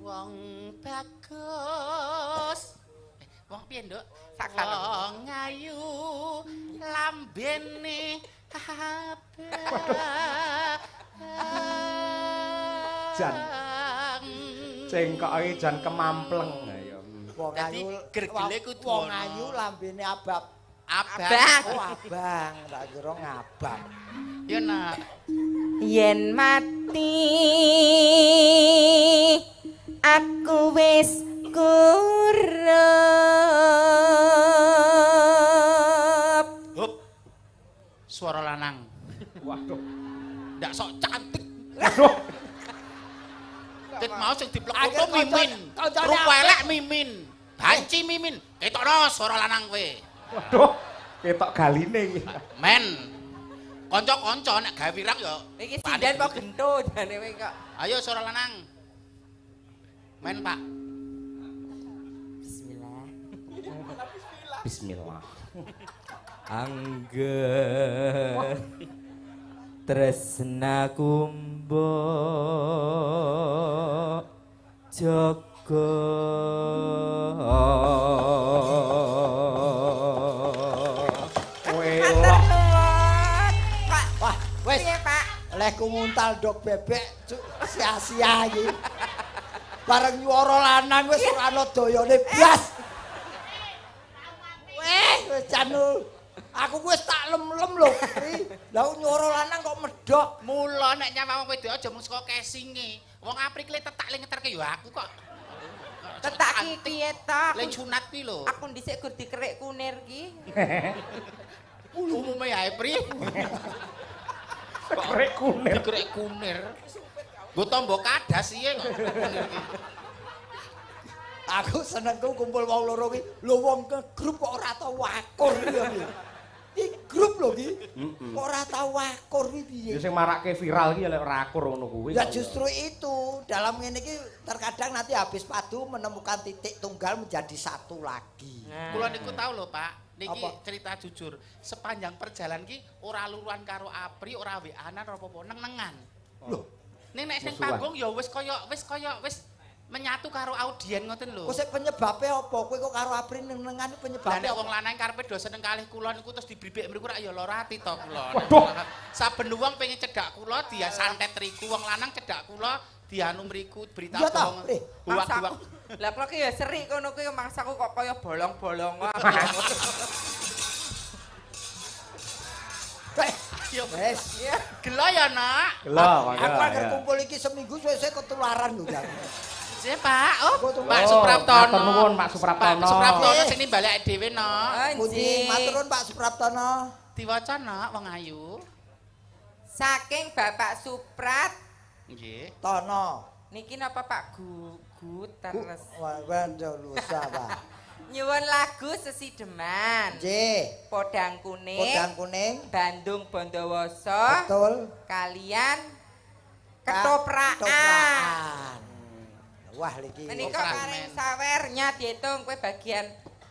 Speaker 4: Wong bagus. Wong piye, Nduk? Wong ayu lambene
Speaker 1: Jan. Cengkok iki jan kemampleng. Ayo.
Speaker 3: Wong ayu
Speaker 4: gergele kudu
Speaker 3: wong ayu lambene abab.
Speaker 4: Abang.
Speaker 3: Oh abang, tak kira ngabang.
Speaker 4: Ya nak.
Speaker 2: Yen mati aku wis kurup.
Speaker 4: Hup. Suara lanang.
Speaker 1: Waduh.
Speaker 4: Ndak sok cantik.
Speaker 1: Waduh.
Speaker 4: Ket mau sing diplek foto Mimin. Rupa elek Mimin. Banci Mimin. Ketokno suara lanang kowe.
Speaker 1: Waduh. Ketok galine iki.
Speaker 4: Men. Kanca-kanca nek gawe wirang ya.
Speaker 2: Iki sinden apa gento jane kowe kok.
Speaker 4: Ayo suara lanang. Men, Pak.
Speaker 2: Bismillah.
Speaker 1: Bismillah.
Speaker 2: Angger tresna kumbo jaga.
Speaker 3: Wah, wis Pak. Lehku nguntal dok bebek sia-sia iki. Bareng nyuara lanang wis ora ana dayane blas. Weh, wis janu. Aku wis tak lem-lem lho, Pri. Lah nyuara lanang kok medhok.
Speaker 4: Mula nek nyawang wong wedok aja mung saka kesinge. Wong Apri ki tetak le ngeterke ya aku kok.
Speaker 2: Tetak ki piye to?
Speaker 4: Le sunat ki lho.
Speaker 2: Aku dhisik gur dikerik kunir ki.
Speaker 4: Umume ae, Pri.
Speaker 1: Kerik kunir.
Speaker 4: Dikerik kunir. Nggo tombo kadas piye kok kunir ki.
Speaker 3: Aku senengku kumpul wong loro ki. Lho wong ke grup kok ora tau akur ya. Iki grup lho iki. Kok ora tau akur iki piye?
Speaker 1: Ya sing marake viral iki ya lek ora akur ngono kuwi.
Speaker 3: Ya justru itu, dalam ngene iki terkadang nanti habis padu menemukan titik tunggal menjadi satu lagi.
Speaker 4: Kula niku tau lho, Pak. Niki
Speaker 3: Apa?
Speaker 4: cerita jujur, sepanjang perjalanan ki ora luruan karo Apri, ora WA-an ora apa-apa, neng-nengan.
Speaker 3: Lho,
Speaker 4: Ning nek sing
Speaker 1: Musuhan.
Speaker 4: panggung ya wis kaya wis menyatu karo audien ngoten lho.
Speaker 3: kok sik penyebabe apa? Kowe kok karo Apri neng-nengan
Speaker 4: Lah
Speaker 3: penyebabe
Speaker 4: nek wong lanang karepe do seneng kalih kula niku terus dibribik mriku rak ya lara ati to kula.
Speaker 1: Waduh.
Speaker 4: Saben wong pengen cedhak kula dia santet riku, wong lanang cedhak kula dianu mriku berita
Speaker 3: Iya ta,
Speaker 4: bohong.
Speaker 3: Pri?
Speaker 4: Huwak-huwak.
Speaker 2: Lah kula ki ya serik kono kuwi mangsaku kok kaya bolong-bolong.
Speaker 3: Eh,
Speaker 4: Yo
Speaker 3: wes.
Speaker 2: Iya.
Speaker 4: gelo ya, Nak.
Speaker 1: Gelo, monggo.
Speaker 3: Aku agar
Speaker 1: ya.
Speaker 3: kumpul iki seminggu suwe-suwe ketularan lho, Jan.
Speaker 4: Sih, Pak. Oh, Pak
Speaker 1: Oh,
Speaker 4: Supraptono.
Speaker 1: matur nuwun, Pak Supraptono.
Speaker 4: Pak Supraptono sing nimbalake dhewe, Nok.
Speaker 3: Pundi matur nuwun Pak Supraptono.
Speaker 4: Diwaca, Nok, wong ayu.
Speaker 2: Saking Bapak Suprat
Speaker 4: Nggih.
Speaker 3: Tono.
Speaker 2: niki napa Pak Guterres.
Speaker 3: Wah, lusa, Pak.
Speaker 2: Nyuwun lagu Sesideman.
Speaker 3: Nggih.
Speaker 2: Podang kuning.
Speaker 3: Podang kuning.
Speaker 2: Bandung Bondowoso.
Speaker 3: Betul.
Speaker 2: Kalian ketoprakan.
Speaker 3: Ketoprakan. Wah, iki.
Speaker 2: Menika paring sawernya dihitung kowe bagian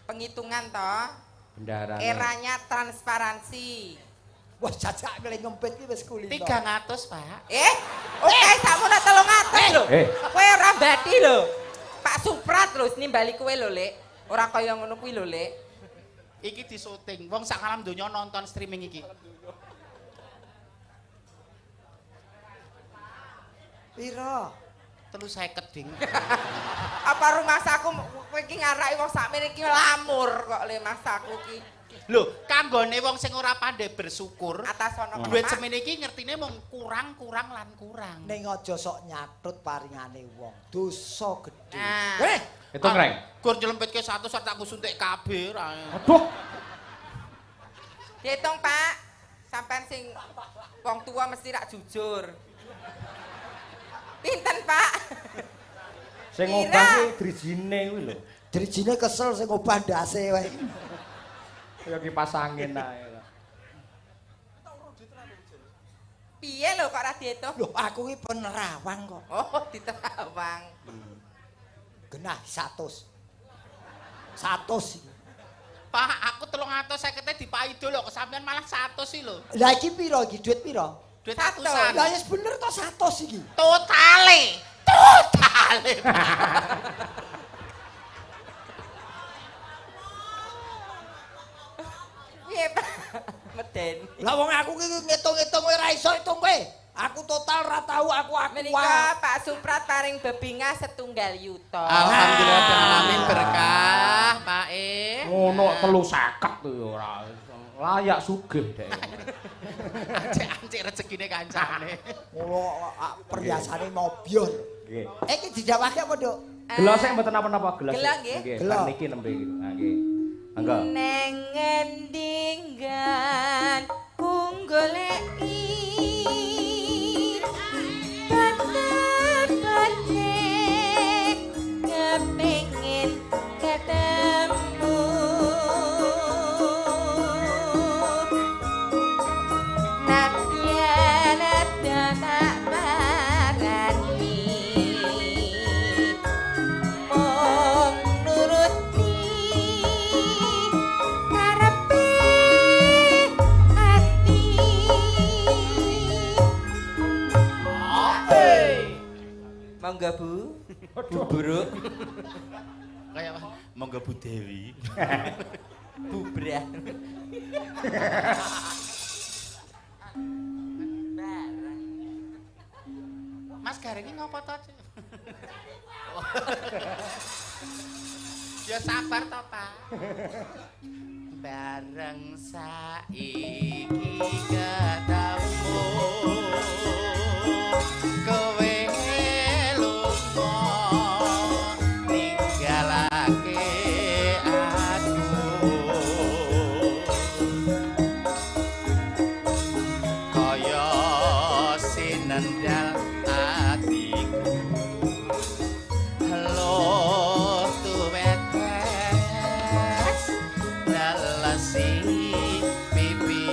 Speaker 2: penghitungan toh.
Speaker 1: Bendaharane.
Speaker 2: Eranya transparansi.
Speaker 3: Wah, jajak milih ngempit iki wis kulino.
Speaker 4: 300, Pak.
Speaker 2: Oke, sakmono 300 lho.
Speaker 1: Eh.
Speaker 2: Kowe ora mbati lho. Pak Suprat lho nimbali kowe lho, Lek. Ora kaya ngono kuwi lho, Lek.
Speaker 4: Iki disyuting. Wong sak alam donya nonton streaming iki.
Speaker 3: Piro?
Speaker 4: 350, Ding.
Speaker 2: Apa rumahsaku kowe iki ngaraki wong sakmene iki lamur kok le masaku ki.
Speaker 4: Lho, kanggone wong sing ora pandai bersyukur,
Speaker 2: Atas ana
Speaker 4: duit semene iki ngertine mung kurang, kurang lan kurang.
Speaker 3: Ning aja sok nyatut paringane wong. Dosa gedhe.
Speaker 2: Nah.
Speaker 3: Eh,
Speaker 1: Hitung, Reng.
Speaker 4: Gur nyelempitke 100 tak nggo suntik kabeh ra.
Speaker 1: Aduh.
Speaker 2: Dihitung, Pak. Sampean sing wong tua mesti rak jujur. Pinten, Pak?
Speaker 1: Sing ngobah ki drijine kuwi lho.
Speaker 3: Drijine kesel sing ngobah ndase wae.
Speaker 1: Kaya kipas angin ae.
Speaker 2: Piye lho kok ora dihitung?
Speaker 3: Lho, aku ki penerawang kok.
Speaker 2: Oh, diterawang.
Speaker 3: Genah 100. 100 iki.
Speaker 4: Pak, aku 350 dipaido lho, kok sampean malah 100 sih lho.
Speaker 3: Lah iki piro iki duit piro?
Speaker 4: Duit
Speaker 2: Satu.
Speaker 4: atusan.
Speaker 3: Lah wis bener to 100 iki.
Speaker 4: Totale. Totale.
Speaker 2: Piye, Pak? Medeni.
Speaker 3: Lah wong aku ki ngitung-ngitung kowe ora iso hitung kowe. Aku total ora tau aku
Speaker 2: Menika Pak Suprat paring bebingah setunggal yuta.
Speaker 4: Alhamdulillah alamin berkah, Pak E.
Speaker 1: Ngono 350 tuh ora layak sugih dek.
Speaker 4: Ancik-ancik rezekine kancane.
Speaker 3: Ngono perhiasane mobior.
Speaker 1: Nggih.
Speaker 3: Eh iki didawahke apa, Nduk?
Speaker 1: Gelo sik mboten napa-napa gelo.
Speaker 2: Gelo nggih.
Speaker 1: Nggih,
Speaker 3: Gelo.
Speaker 1: niki nembe iki. Ha nggih. Monggo.
Speaker 2: Neng ngendi nggon ku goleki batin-batin kepengin ketemu Nadyan tak parani mung nuruti karepe ati. Monggo Bu. Bu Buruk,
Speaker 4: Kayak apa? Monggo Bu Dewi.
Speaker 2: Bu Brah. Bareng.
Speaker 4: Mas Gareng iki ngopo to? Cik? Ya sabar to, Pak. Bareng saiki ketemu kowe lunga ninggalake aku kaya sinendal atiku lo tuwetes dalasi pipiku.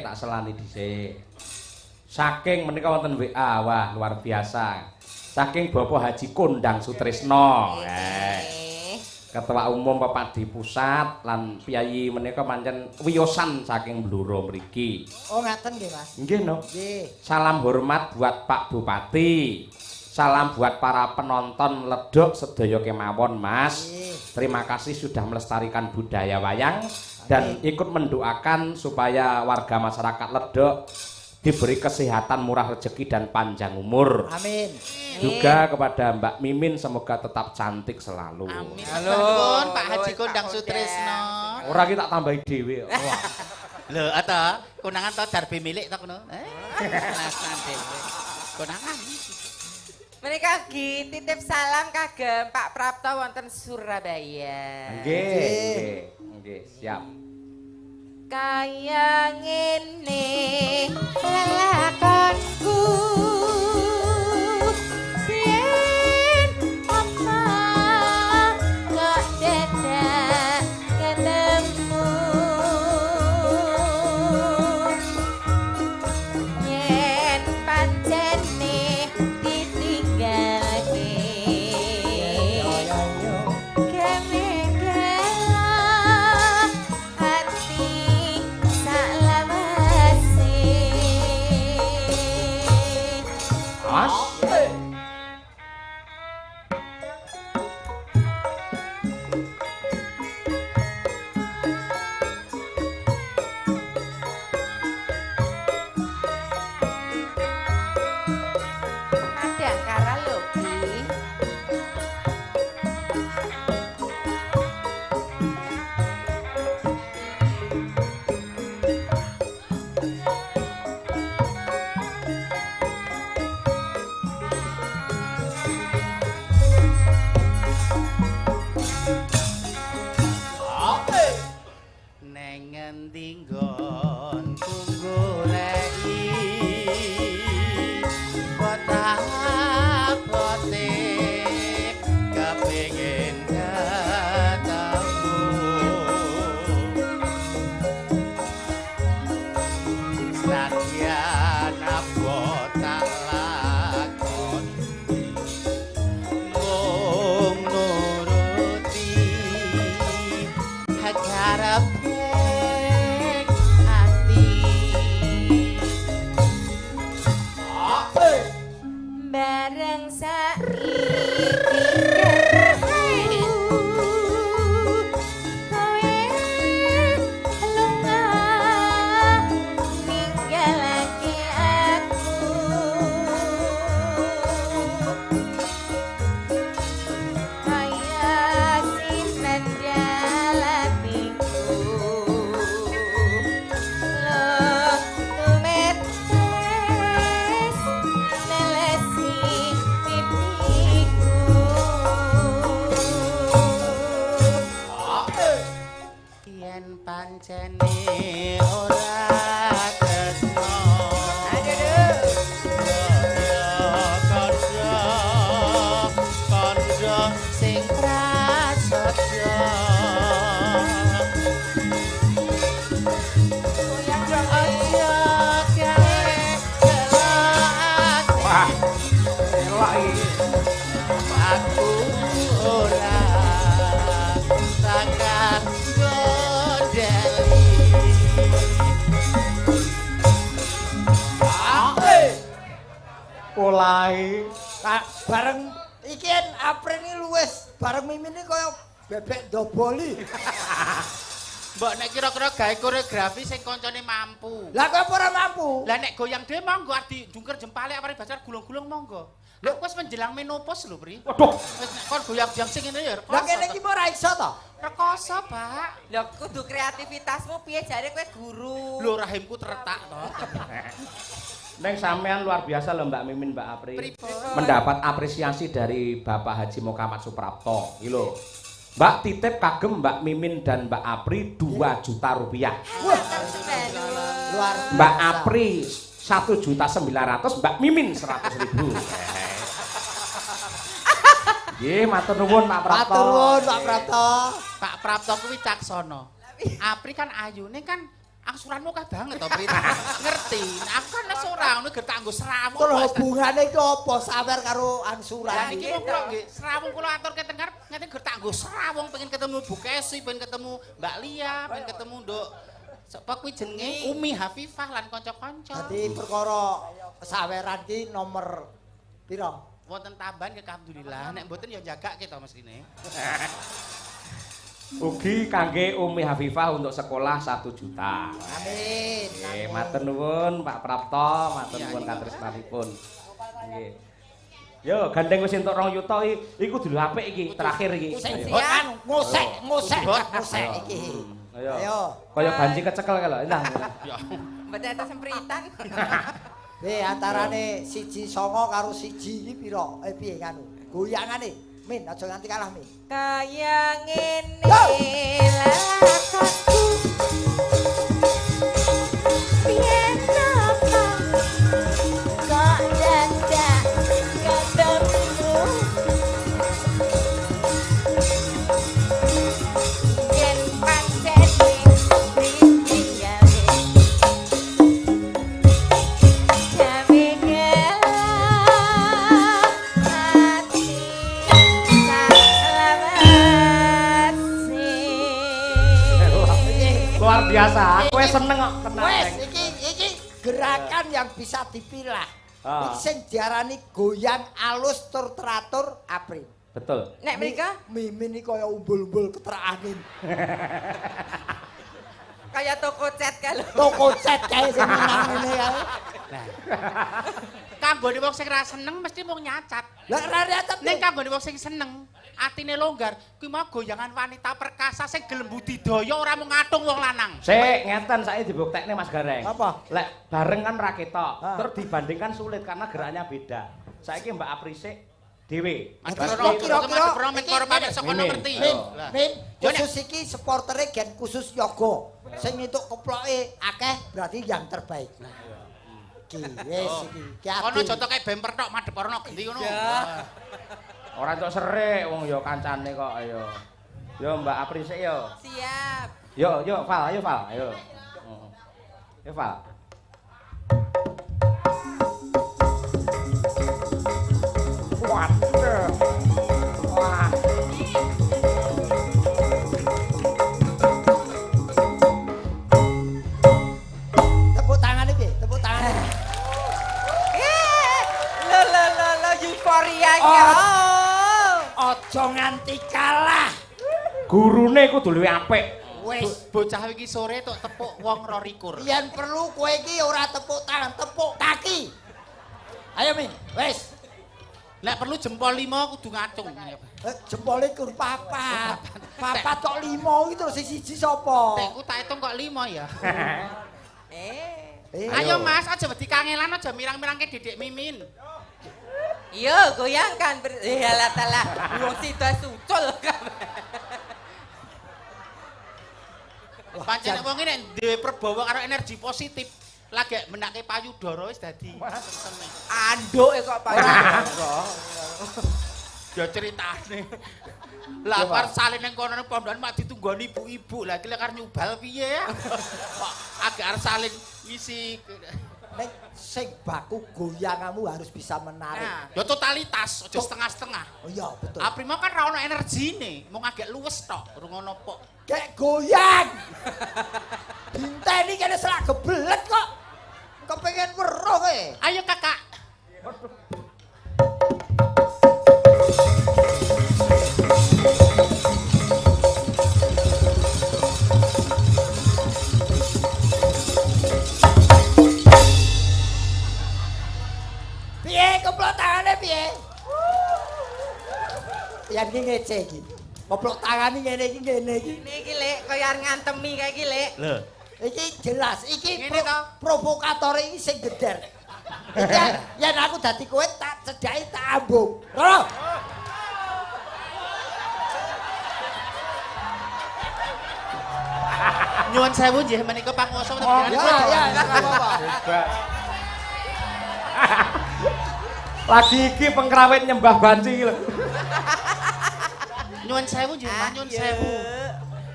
Speaker 1: Sik, tak selani dhisik. Saking menika wonten WA, wah luar biasa. Saking Bapak Haji Kondang Sutrisno. Ketua Umum Pepadi Pusat lan piyayi menika pancen wiyosan saking Blora mriki.
Speaker 3: Oh ngaten nggih, Mas.
Speaker 1: Nggih no.
Speaker 3: Nggih.
Speaker 1: Salam hormat buat Pak Bupati. Salam buat para penonton Ledok sedaya kemawon, Mas. Terima kasih sudah melestarikan budaya wayang dan ikut mendoakan supaya warga masyarakat Ledok diberi kesehatan, murah rezeki dan panjang umur.
Speaker 3: Amin.
Speaker 1: Juga kepada Mbak Mimin semoga tetap cantik selalu.
Speaker 4: Amin. Halo, Pak Haji Kondang Sutrisno.
Speaker 1: Ora ki tak tambahi dhewe. Wah.
Speaker 4: Lho, ata konangan to darbe milik to kono. Lasan dhewe. Konangan.
Speaker 2: Menika ugi titip salam kagem Pak Prapto wonten Surabaya.
Speaker 1: Nggih, nggih, siap.
Speaker 2: Kaya ngene lelakonku yen apa kok dadak ketemu yen pancene ditinggalke
Speaker 3: Bareng iki April iki luwes bareng Mimin iki kaya bebek doboli.
Speaker 4: Mbok nek kira-kira gawe koreografi sing kancane mampu.
Speaker 3: Lah kok ora mampu?
Speaker 4: Lah nek goyang dhewe monggo arep dijungker jempale apa basar gulung-gulung monggo. Aku wis menjelang menopause lho, Pri.
Speaker 1: Waduh.
Speaker 4: Wis nek kon goyang-goyang sing ngene ya rekoso.
Speaker 3: Lah kene iki ora iso to?
Speaker 4: Rekoso, Pak.
Speaker 2: Lah kudu kreativitasmu piye jare kowe guru.
Speaker 4: Lho rahimku terletak to.
Speaker 1: Neng sampean luar biasa lho Mbak Mimin, Mbak Apri. Mendapat apresiasi dari Bapak Haji Muhammad Suprapto. Iki lho. Mbak titip kagem Mbak Mimin dan Mbak Apri 2 juta rupiah.
Speaker 3: Wah, luar biasa.
Speaker 1: Mbak Apri 1.900.000, Mbak Mimin 100.000. Nggih, matur nuwun Pak Prapto.
Speaker 3: Matur nuwun Pak Prapto.
Speaker 4: Pak Prapto kuwi caksana. Apri kan ayune kan Angsuranmu akeh banget to, Prit. Ngerti. Aku kan wis ora ngono ger tak nggo srawung.
Speaker 3: Terus hubungane iki apa sawer karo angsuran?
Speaker 4: Lah niki wong kula nggih srawung kula aturke teng ngarep ngeten ger tak nggo srawung pengen ketemu Bu Kesi, pengen ketemu Mbak Lia, pengen ketemu Nduk sapa kuwi jenenge Umi Hafifah lan kanca-kanca.
Speaker 3: Dadi perkara saweran ki nomor pira?
Speaker 4: Wonten tambahan nggih alhamdulillah. Nek mboten ya jagake to mestine.
Speaker 1: Ugi kangge Umi Hafifah untuk sekolah 1 juta.
Speaker 3: Amin.
Speaker 1: Nggih, matur nuwun Pak Prapto, matur nuwun katresnanipun. Nggih. Yo, gandeng wis entuk 2 yuta iki kudu apik iki, terakhir iki.
Speaker 3: Kan ngosek, ngosek, ngosek iki.
Speaker 1: Ayo. Kaya banci kecekel kae lho. Nah.
Speaker 2: Mboten enten sempritan.
Speaker 3: Piye antarane 1 9 karo 1 iki pira? Piye nganu? Goyangane. Min, aja nganti kalah, Min.
Speaker 2: Kaya ngene lakonku. Piye napa kok dadak ketemu. Yen pancen ditinggale gawe gelap ati salawase.
Speaker 1: Luar biasa, kowe seneng kok tenan.
Speaker 3: Wes iki gerakan yang bisa dipilah. Iki sing diarani goyang alus tur teratur April.
Speaker 1: Betul.
Speaker 2: Nek mrika
Speaker 3: Mimin iki kaya umbul-umbul keterak angin.
Speaker 2: Kaya toko cat kae lho.
Speaker 3: Toko cat kae sing menang ngene kae.
Speaker 4: Lah. Kanggone wong sing ra seneng mesti mung nyacat.
Speaker 3: Lah ra nyacat.
Speaker 4: Ning kanggone wong sing seneng, atine longgar, kuwi mau goyangan wanita perkasa sing gelem budidaya ora mung ngatung wong lanang.
Speaker 1: Sik, ngeten saiki dibuktekne Mas Gareng.
Speaker 3: Apa?
Speaker 1: Lek bareng kan ra ketok, terus dibandingkan sulit karena geraknya beda. Saiki Mbak Apri sik dhewe.
Speaker 4: Mas Prono kira-kira men karo pamer saka kono ngerti.
Speaker 3: Min, khusus iki supportere gen khusus yoga. Sing entuk keploke akeh berarti yang terbaik. Iki wis iki.
Speaker 4: Kono aja tok kae bemper tok madhep rono genti ngono.
Speaker 1: Ora entuk serik wong ya kancane kok ayo. Yo Mbak Apri sik yo.
Speaker 2: Siap.
Speaker 1: Yo yo Val, ayo Val, ayo. Yo Val. Waduh. Wah.
Speaker 3: Tepuk tangan iki, tepuk tangan.
Speaker 2: Lo lo lo lo euforia iki.
Speaker 3: Aja nganti kalah.
Speaker 1: Gurune kudu luwih apik.
Speaker 3: Wis
Speaker 4: bocah iki sore tok tepuk wong 22.
Speaker 3: Yen perlu kowe iki ora tepuk tangan, tepuk kaki. Ayo Min, wis.
Speaker 4: Nek perlu jempol 5 kudu ngacung.
Speaker 3: Jempole kur papat. Papat kok 5 iki terus sing siji sapa?
Speaker 4: Tekku tak hitung kok 5 ya. Ayo Mas, aja wedi kangelan, aja mirang-mirangke Dedek Mimin.
Speaker 2: Iya, goyangkan halah talah. Wong sida sucul kabeh.
Speaker 4: Pancen wong iki nek duwe perbawa karo energi positif, lagi menake payudara wis dadi seneng.
Speaker 2: Anduke kok payudara.
Speaker 4: Ya ceritane. Lah par salin ning kono nang pondokan mak ditunggoni ibu-ibu. Lah iki lek arep nyubal piye ya? Kok agak arep salin ngisi.
Speaker 3: Nek sing baku goyanganmu harus bisa menarik.
Speaker 4: Nah, ya totalitas, aja setengah-setengah.
Speaker 3: Oh iya, betul.
Speaker 4: Aprimo kan ra ono energine, mung agek luwes tok, urung ono pok.
Speaker 3: Gek goyang. Dinteni kene selak gebelet kok. Kepengin weruh kowe.
Speaker 4: Ayo Kakak.
Speaker 3: Piye keplok tangane piye? Yen iki ngece iki. Keplok tangane ngene iki ngene iki.
Speaker 2: Ngene iki Lek, kaya arep ngantemi kae iki Lek.
Speaker 1: Lho.
Speaker 3: Iki jelas, iki provokatore iki sing geder. Iki yen aku dadi kowe tak cedhaki tak ambung. Rono.
Speaker 4: Nyuwun sewu nggih menika panguwasa wonten
Speaker 3: Ya ya, ora apa-apa.
Speaker 1: Lagi iki pengrawit nyembah banci iki lho.
Speaker 4: Nyuwun sewu nggih, Mas, nyuwun sewu.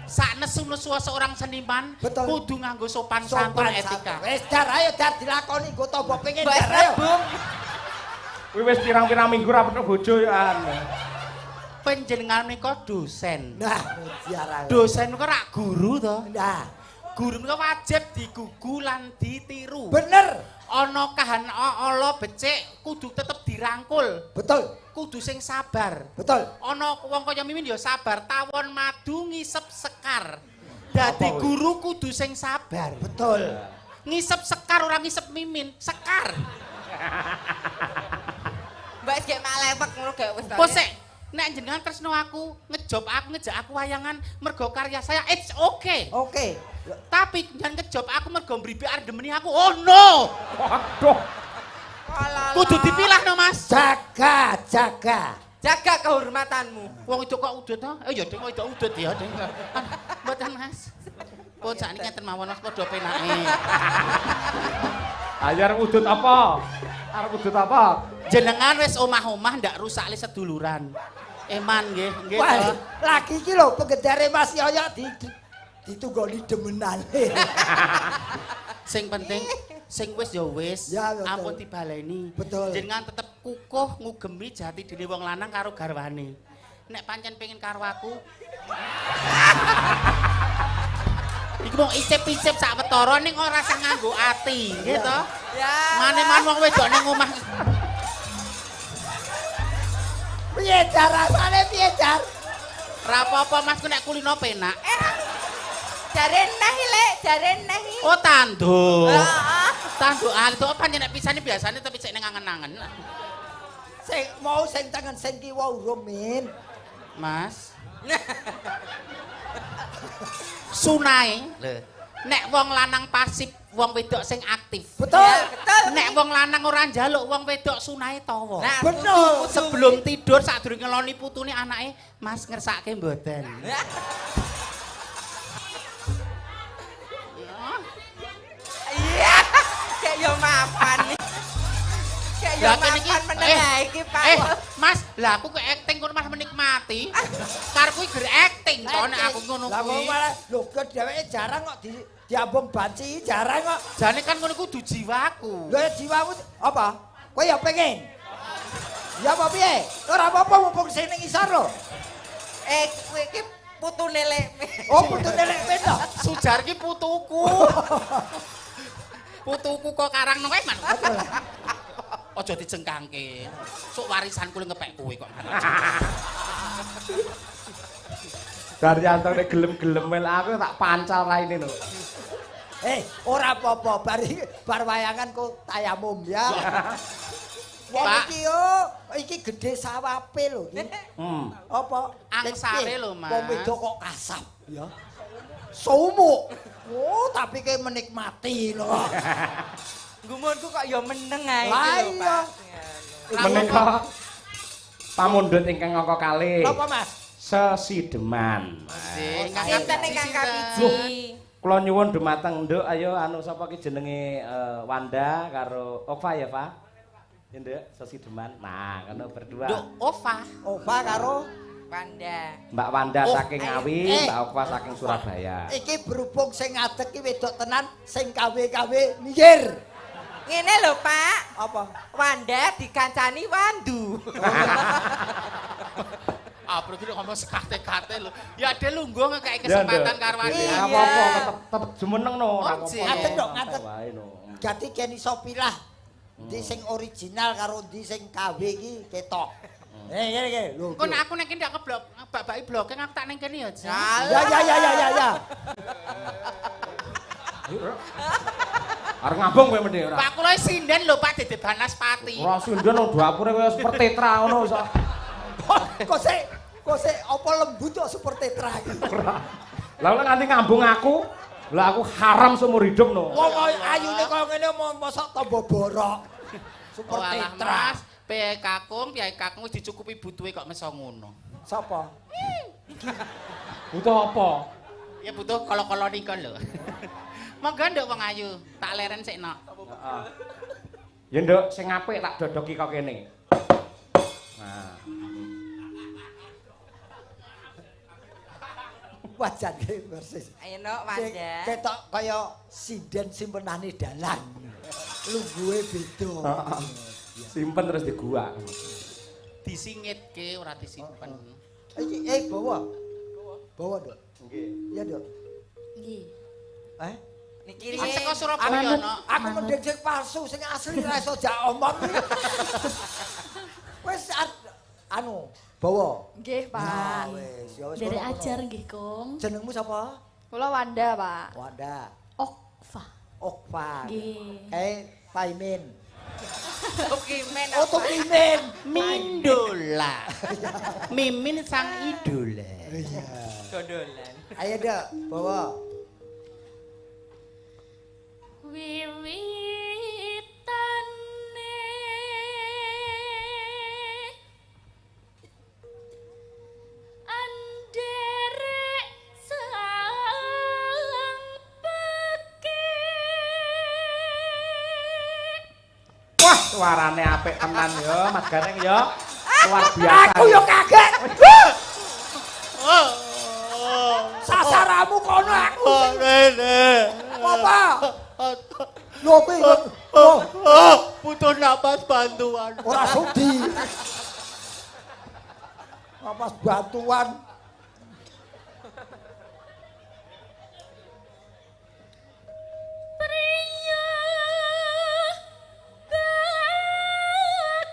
Speaker 4: Sak nesu-nesu seorang seniman kudu nganggo sopan santun etika.
Speaker 3: Wis Dar, ayo Dar dilakoni nggo tombo pengen Dar ayo.
Speaker 1: Kuwi wis pirang-pirang minggu ra petuk bojo ya an.
Speaker 4: Panjenengan menika dosen.
Speaker 3: Nah, mujarah.
Speaker 4: Dosen menika rak guru to.
Speaker 3: Nah,
Speaker 4: guru menika wajib digugu lan ditiru.
Speaker 3: Bener.
Speaker 4: Ana kahan ala becik kudu tetep dirangkul.
Speaker 3: Betul.
Speaker 4: Kudu sing sabar.
Speaker 3: Betul.
Speaker 4: Ana wong kaya Mimin ya sabar, tawon madu ngisep sekar. Dadi guru kudu sing sabar.
Speaker 3: Betul.
Speaker 4: Ngisep sekar ora ngisep Mimin, sekar.
Speaker 2: Mbak wis gek malewek ngono gak wis ta.
Speaker 4: Kok sik nek jenengan tresno aku, ngejob aku, ngejak aku wayangan mergo karya saya, it's okay.
Speaker 3: Oke.
Speaker 4: Tapi jangan ngejob aku mergo mbribik arep demeni aku. Oh no.
Speaker 1: Waduh.
Speaker 4: Kudu dipilah no, Mas.
Speaker 3: Jaga, jaga.
Speaker 2: Jaga kehormatanmu.
Speaker 4: Wong itu kok udut to? Eh ya ding wedok udut ya, ding. Mboten, Mas. Pun sakniki ngeten mawon Mas padha penake.
Speaker 1: Ayo arep udut apa? Arep udut apa?
Speaker 4: Jenengan wis omah-omah ndak rusakle seduluran. Eman nggih, nggih to.
Speaker 3: Lagi iki lho pengedare Mas Yoyo ditunggoni demenane.
Speaker 4: Sing penting sing wis ya wis, ampun dibaleni. Jenengan tetep kukuh ngugemi jati diri wong lanang karo garwane. Nek pancen pengen karo aku, iku mung icip-icip sak wetara ning ora usah nganggo ati, nggih to? Mane-man wong wedok ning omah.
Speaker 3: Piye jar rasane piye jar?
Speaker 4: Ra apa-apa Mas, ku nek kulino penak.
Speaker 2: Jare neh lek, jare neh.
Speaker 4: Oh tanduk. Heeh. Tanduk alto pancen nek pisane biasane tapi cek ning angen-angen.
Speaker 3: Sing mau sing tengen sing kiwa urung Min.
Speaker 4: Mas. Sunae. Lho. Nek wong lanang pasif, wong wedok sing aktif.
Speaker 3: Betul.
Speaker 2: Ya, betul.
Speaker 4: Nek wong lanang ora njaluk, wong wedok sunae tawa.
Speaker 2: Nah,
Speaker 3: betul.
Speaker 4: Sebelum tidur sadurunge ngeloni putune anake, Mas ngersake mboten.
Speaker 2: Iya, kayak yo mapan. Kayak yo mapan meneng ae iki, Pak.
Speaker 4: Mas, lah aku kok acting kono malah menikmati. Karepku iki ger acting to nek aku ngono
Speaker 3: kuwi. Lah kok malah lho dheweke jarang kok diambung banci, jarang kok.
Speaker 4: Jane kan ngono kudu jiwaku.
Speaker 3: Lho jiwamu apa? Kowe ya pengen. Ya apa piye? Ora apa-apa mumpung sing ning isor lho.
Speaker 2: Kowe iki putune Lek.
Speaker 3: Oh, putune Lek Ben to.
Speaker 4: Sujar ki putuku. Putuku kok karang nang man. Aja dijengkangke. Sok warisanku ngepek kowe kok.
Speaker 1: Daryanto nek gelem-gelem aku tak pancal raine lho.
Speaker 3: Ora apa-apa, bar wayangan kok tayamum ya. Wong iki yo, iki gedhe sawape lho iki. Apa?
Speaker 4: Angsare lho, Mas.
Speaker 3: Wong wedok kok kasap ya. Sumuk. Oh, tapi kayak menikmati lho.
Speaker 2: Gumunku kok ya meneng ae iki lho, Pak.
Speaker 1: Menika pamundhut ingkang angka kalih.
Speaker 3: Napa, Mas?
Speaker 1: Sesideman.
Speaker 2: Sinten ingkang kapiji?
Speaker 1: Kula nyuwun dumateng Nduk, ayo anu sapa ki jenenge Wanda karo Ova ya, Pak? Ya, Nduk, sesideman. Nah, ngono berdua.
Speaker 4: Nduk Ova.
Speaker 3: Ova karo
Speaker 2: Wanda.
Speaker 1: Mbak Wanda saking Ngawi, Mbak Ova saking Surabaya.
Speaker 3: Iki berhubung sing ngadeg ki wedok tenan, sing KW-KW minggir.
Speaker 2: Ngene lho, Pak.
Speaker 3: Apa?
Speaker 2: Wanda dikancani Wandu.
Speaker 4: Ah, perlu ngomong sekate-kate lho. Ya ade lungguh ngekeki kesempatan karo Wanda.
Speaker 1: Ora apa-apa, tetep jumeneng no, ora apa-apa.
Speaker 3: Ngadeg dok, ngadeg. Dadi ken iso pilah ndi sing original karo ndi sing KW iki ketok. Ngene iki lho.
Speaker 4: Engko nek aku nek ndak keblok bak-baki blokeng aku tak ning kene ya, Jan.
Speaker 3: Ya ya ya ya ya ya.
Speaker 1: Arep ngabung kowe mendhe ora.
Speaker 4: Pak kula sinden lho Pak Dede Banaspati.
Speaker 1: Ora sinden nang dapure kaya super tetra ngono iso.
Speaker 3: Kok sik apa lembut kok super tetra iki.
Speaker 1: Ora. Lah lek nganti ngambung aku, lah aku haram seumur hidup no.
Speaker 3: Wong ayune kaya ngene mosok tombo borok. Super tetra.
Speaker 4: Mas, piye kakung, piye kakung wis dicukupi butuhe kok meso ngono.
Speaker 3: Sapa?
Speaker 1: Butuh apa?
Speaker 4: Ya butuh kala-kala nika lho. Monggo nduk wong ayu, tak leren sik nok.
Speaker 1: Heeh. Ya nduk, sing apik tak dodoki kok kene. Nah.
Speaker 3: Wajane persis.
Speaker 2: Ayo nok Wanda.
Speaker 3: Ketok kaya sinden simpenane dalang. Lungguhe beda.
Speaker 1: Simpen terus di gua.
Speaker 4: Disingitke ora disimpen.
Speaker 3: Iki bawa. Bawa, Dok.
Speaker 1: Nggih.
Speaker 3: Iya, Dok.
Speaker 5: Nggih.
Speaker 3: Eh?
Speaker 2: Niki
Speaker 4: Iki saka Surabaya, Nok.
Speaker 3: Aku mending sing palsu, sing asli ora iso jak omong. Wis anu, bawa.
Speaker 5: Nggih, Pak.
Speaker 3: Nah, wis, ya wis.
Speaker 5: Derek ajar nggih, Kong.
Speaker 3: Jenengmu sapa?
Speaker 5: Kula Wanda, Pak.
Speaker 3: Wanda.
Speaker 5: Okfa.
Speaker 3: Okfa.
Speaker 5: Nggih.
Speaker 3: Paimin.
Speaker 2: Tukimen.
Speaker 3: Oh, Tukimin.
Speaker 4: Mindola. Mimin sang idola.
Speaker 3: Iya.
Speaker 2: Gondolan.
Speaker 3: Ayo, Dok, bawa.
Speaker 5: Wiwitane anderek sang pekik.
Speaker 1: Wah, suarane apik tenan ya, Mas Gareng ya. Luar biasa.
Speaker 3: Aku yo kaget. Sasaramu kono aku. Apa? Lho kuwi
Speaker 4: Butuh napas bantuan.
Speaker 3: Ora sudi. Napas bantuan.
Speaker 5: Priya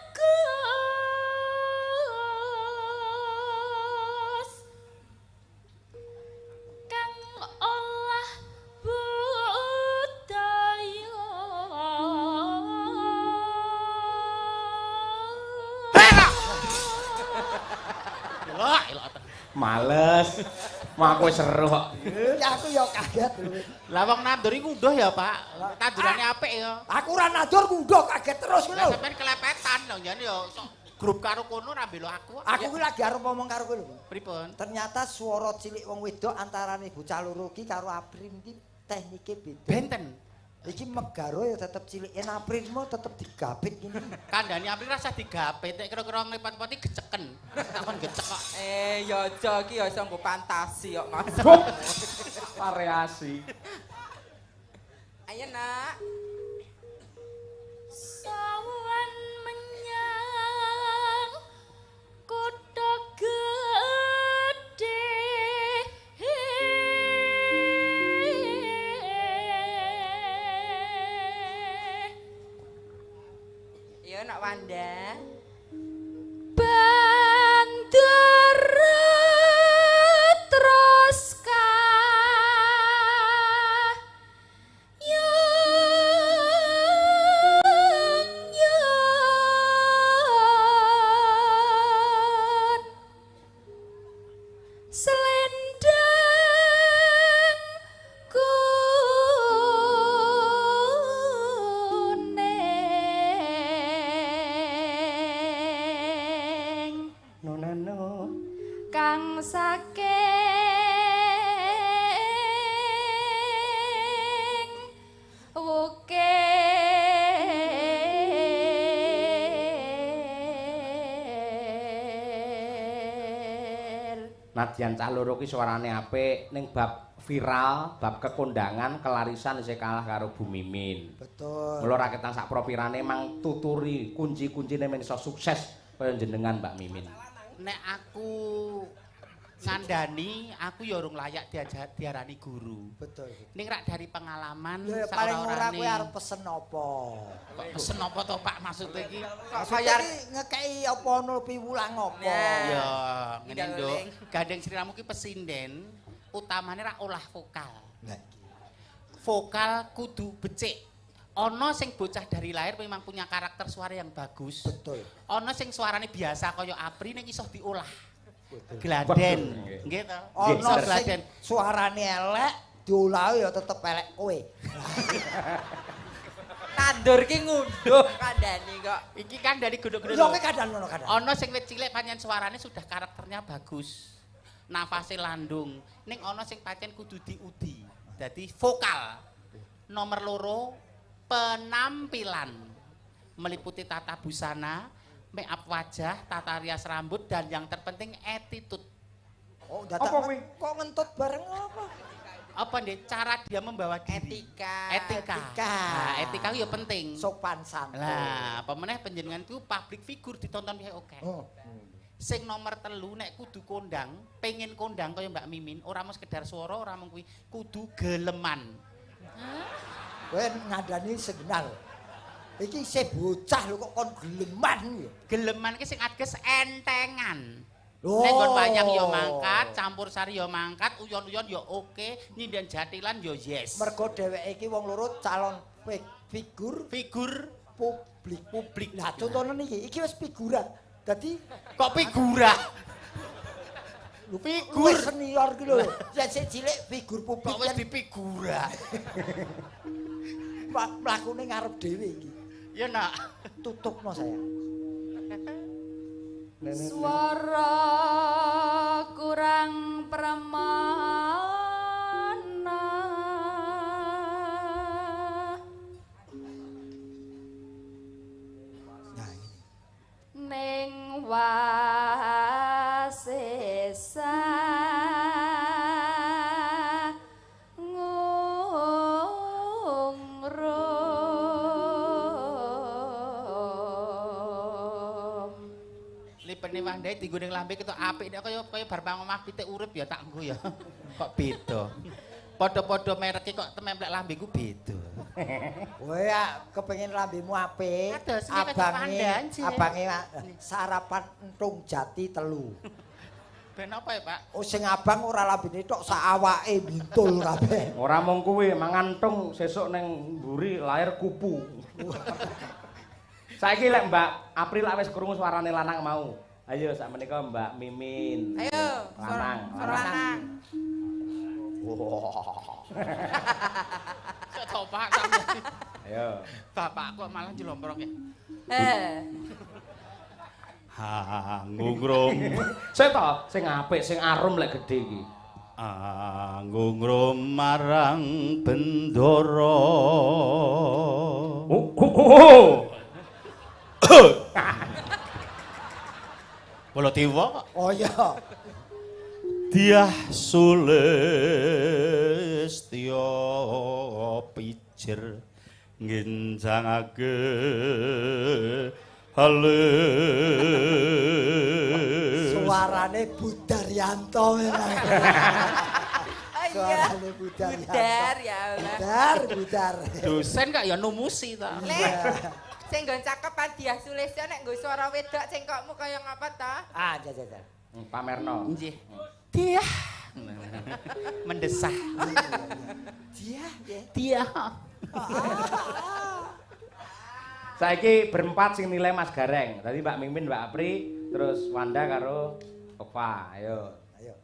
Speaker 5: bagus kang olah budaya.
Speaker 1: Males. Mau aku seru kok.
Speaker 3: Ya aku yo kaget lho.
Speaker 4: Lah wong nandur iku ngunduh ya, Pak. Tandurane apik ya.
Speaker 3: Aku ora nandur ngunduh kaget terus ngono.
Speaker 4: Lah sampean kelepetan lho jane ya sok grup karo kono ora mbelo aku.
Speaker 3: Aku kuwi lagi arep ngomong karo kowe lho.
Speaker 4: Pripun?
Speaker 3: Ternyata swara cilik wong wedok antarane bocah loro iki karo Aprin iki teknike beda.
Speaker 4: Benten.
Speaker 3: Iki megaro ya tetep cilik, yen Aprin mau tetep digapit ngene.
Speaker 4: Kandhane Aprin rasa digapit, nek kira-kira nglipet-lipeti geceken. Takon gecek kok.
Speaker 2: Ya aja iki ya iso nggo fantasi kok, Mas.
Speaker 1: Variasi.
Speaker 2: Ayo, Nak.
Speaker 5: Sawan menyang kutha gedhe.
Speaker 2: Iya, Nak Wanda.
Speaker 5: Bandur terus kayon selendang kuning
Speaker 1: Nonano.
Speaker 5: Kang saking wukir.
Speaker 1: Nadyan cah loro ki suarane apik ning bab viral, bab kekondangan, kelarisan isih kalah karo Bu Mimin.
Speaker 3: Betul.
Speaker 1: Mula raketan sak propirane mang tuturi kunci-kuncine men iso sukses kaya jenengan Mbak Mimin.
Speaker 4: Nek aku ngandani, aku ya urung layak diajar diarani guru.
Speaker 3: Betul.
Speaker 4: Ning rak dari pengalaman
Speaker 3: Ya paling ora
Speaker 4: saora-orane.
Speaker 3: kowe arep pesen apa?
Speaker 4: Kok pesen apa to Pak maksud iki?
Speaker 2: Kok
Speaker 3: Kaya
Speaker 2: kaya
Speaker 3: ngekeki apa ono piwulang apa?
Speaker 2: Nah.
Speaker 4: Ya, ngene Nduk.
Speaker 2: Ngeling.
Speaker 4: Gandeng sliramu ki pesinden, utamane rak olah vokal.
Speaker 3: Lah iki.
Speaker 4: Vokal kudu becik. Ana sing bocah dari lahir memang punya karakter suara yang bagus.
Speaker 3: Betul.
Speaker 4: Ana sing suarane biasa kaya Apri ning iso diolah.
Speaker 3: Betul.
Speaker 4: Gladen.
Speaker 1: Nggih.
Speaker 4: Nggih to?
Speaker 3: Ono
Speaker 4: Iso
Speaker 3: sing
Speaker 4: gladen.
Speaker 3: suarane elek diolah ya tetep elek kowe.
Speaker 2: Nandur ki ngunduh kandhane kok.
Speaker 4: Iki kan dari godhog-godhog.
Speaker 3: Lho kowe kadang ngono kadang.
Speaker 4: Ana sing wit cilik pancen suarane sudah karakternya bagus. Nafase landung. Ning ana sing pancen kudu diudi. Dadi vokal. Nomor loro penampilan. Meliputi tata busana, make up wajah, tata rias rambut dan yang terpenting attitude.
Speaker 3: Oh, dadak
Speaker 1: Apa kuwi?
Speaker 3: Kok ngentut bareng apa?
Speaker 4: Apa ndek cara dia membawa diri?
Speaker 2: Etika.
Speaker 4: Etika. Nah, etika ku ya penting.
Speaker 3: Sopan santun.
Speaker 4: Lah, apa meneh panjenengan ku public figure ditonton pihak oke.
Speaker 3: Oh.
Speaker 4: Sing nomor 3 nek kudu kondang, pengen kondang kaya Mbak Mimin, ora mung sekedar swara, ora mung kuwi, kudu geleman.
Speaker 3: Kowe ngandani signal. Iki isih bocah lho kok kon geleman ya.
Speaker 4: Geleman ki sing ateges entengan.
Speaker 3: Lho.
Speaker 4: Nek nggon wayang ya mangkat, campur sari ya mangkat, uyon-uyon ya oke, nyinden jatilan ya yes.
Speaker 3: Mergo dheweke iki wong loro calon figur
Speaker 4: Figur
Speaker 3: publik.
Speaker 4: publik.
Speaker 3: Lah contone niki, iki wis figura. Dadi
Speaker 4: Kok figura? Figur.
Speaker 3: Wis senior ki lho. Yen sik cilik figur publik
Speaker 4: Kok wis dipigura?
Speaker 3: Mlakune ngarep dhewe iki.
Speaker 4: Ya nak.
Speaker 3: Tutupno sayang.
Speaker 5: Swara kurang premana.
Speaker 3: Nah ini.
Speaker 5: Ning wasesa ngungrum.
Speaker 4: Lipene Wandae dienggo ning lambe ketok apik nek kaya kaya bar mang omah pitik urip ya tak nggo ya. Kok beda. Padha-padha mereke kok tememplek lambeku beda.
Speaker 3: Kowe ya kepengin lambemu apik,
Speaker 4: Ados, iki
Speaker 3: abange
Speaker 4: kepandan,
Speaker 3: abange sarapan entung jati 3.
Speaker 4: Ben apa ya, Pak?
Speaker 3: Oh sing abang ora lambene tok sak awake bintul kabeh.
Speaker 1: Ora mung kuwi, mangan tung sesuk ning mburi lahir kupu. Saiki lek Mbak April lak wis krungu suarane lanang mau. Ayo sak menika Mbak Mimin.
Speaker 2: Ayo,
Speaker 1: lanang,
Speaker 2: suara lanang.
Speaker 3: Wah.
Speaker 4: Sok to, Pak, sampe.
Speaker 1: Ayo.
Speaker 4: Bapakku kok malah njlomprong ya.
Speaker 2: Eh.
Speaker 6: Angungrum
Speaker 1: Sik to, sing apik, sing arum lek gedhe iki.
Speaker 6: Angungrum marang bendara.
Speaker 1: Oh, oh, oh.
Speaker 6: Baladewa kok.
Speaker 3: Oh iya.
Speaker 6: Diah Sulistya pijer nginjangake halus.
Speaker 3: Suarane Budaryanto memang.
Speaker 2: Oh iya.
Speaker 3: Suarane Budaryanto.
Speaker 2: Budar ya Allah.
Speaker 3: Budar, budar.
Speaker 4: Dosen kok ya numusi ta.
Speaker 2: Lek sing nggon cakep Diah Sulistya nek nggo swara wedok cengkokmu kaya ngapa ta?
Speaker 3: Ah, jajal.
Speaker 1: Pamerno.
Speaker 4: Nggih. Diah. Mendesah.
Speaker 3: Diah, ya.
Speaker 4: Diah.
Speaker 1: Saiki berempat sing nilai Mas Gareng. Tadi Mbak Mimin, Mbak Apri, terus Wanda karo Okva. Ayo.
Speaker 3: Ayo.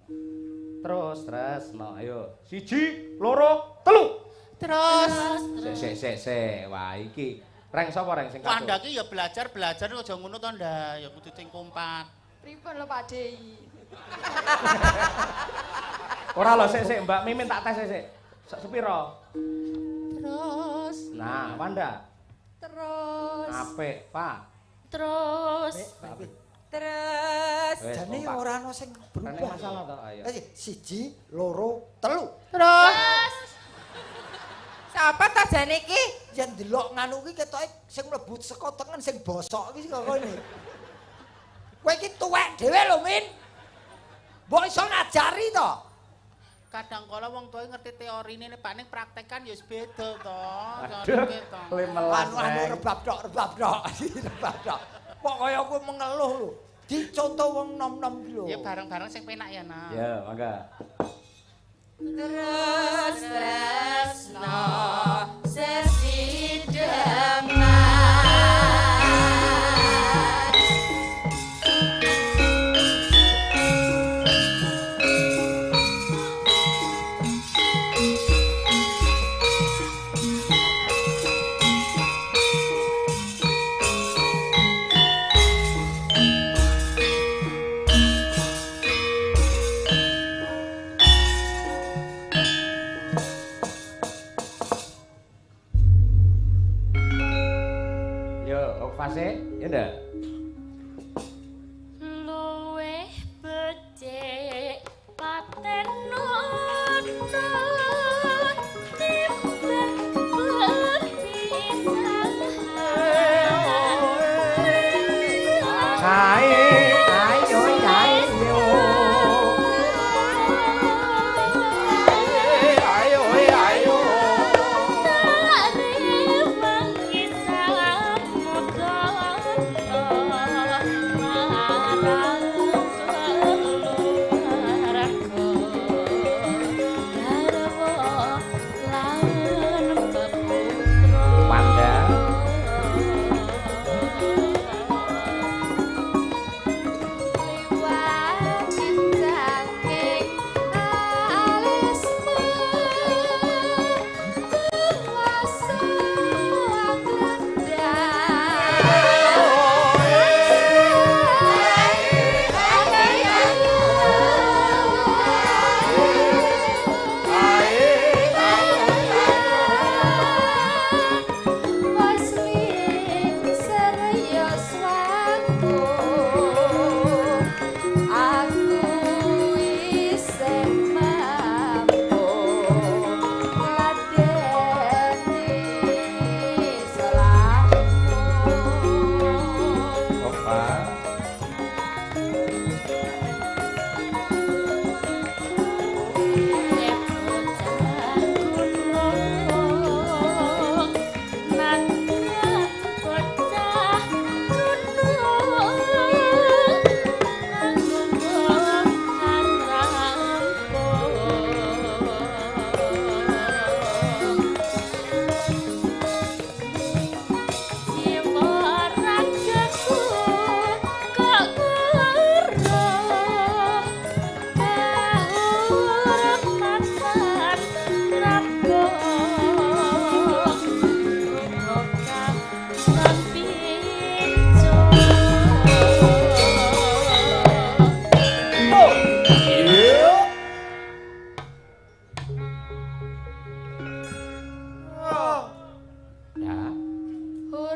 Speaker 1: Terus tresno, ayo. 1, 2, 3.
Speaker 4: Terus
Speaker 1: Sik sik sik sik. Wah iki. Reng sapa reng sing
Speaker 4: Wanda ki ya belajar-belajar aja ngono to ndak, ya kudu sing kompak.
Speaker 5: Pripun lho Pak Dei?
Speaker 1: Ora lho sik sik Mbak Mimin tak tes sik. Sak sepiro?
Speaker 4: Terus
Speaker 1: Nah, Wanda.
Speaker 5: Terus.
Speaker 1: Apik, Pak.
Speaker 5: Terus.
Speaker 2: Terus.
Speaker 1: Wes,
Speaker 3: Jane
Speaker 1: kompak.
Speaker 3: ora ana sing
Speaker 1: Ora
Speaker 3: berubah.
Speaker 1: masalah to, ayo.
Speaker 3: Eh, 1, 2, 3.
Speaker 4: terus
Speaker 2: Sapa ta jane iki?
Speaker 3: Yen delok nganu ki ketoke sing mlebu saka tengen sing bosok ki saka kene. Kowe iki tuwek dhewe lho, Min. Mbok iso ngajari to?
Speaker 4: Kadang kala wong tuwa ngerti teorine nek Pak ning praktekan ya wis beda to.
Speaker 1: Aduh, le melas.
Speaker 3: Anu-anu
Speaker 1: Reng.
Speaker 3: rebab tok, rebab tok, rebab tok. Kok kaya kowe mengeluh lho. Dicontoh wong nom-nom ki lho.
Speaker 4: Ya bareng-bareng sing penak ya, Nak.
Speaker 1: Ya, mangga.
Speaker 2: Terus tresno sesideman.
Speaker 1: Yo, fase, ya ndak?
Speaker 5: Luwih becik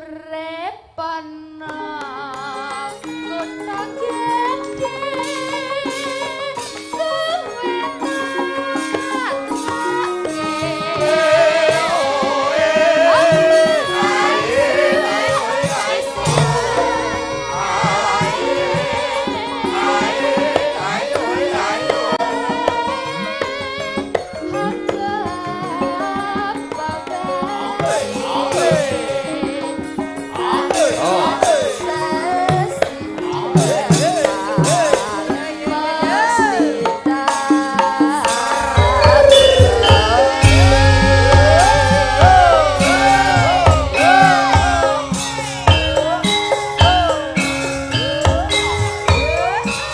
Speaker 5: Urip ana kutha gedhe kowe tak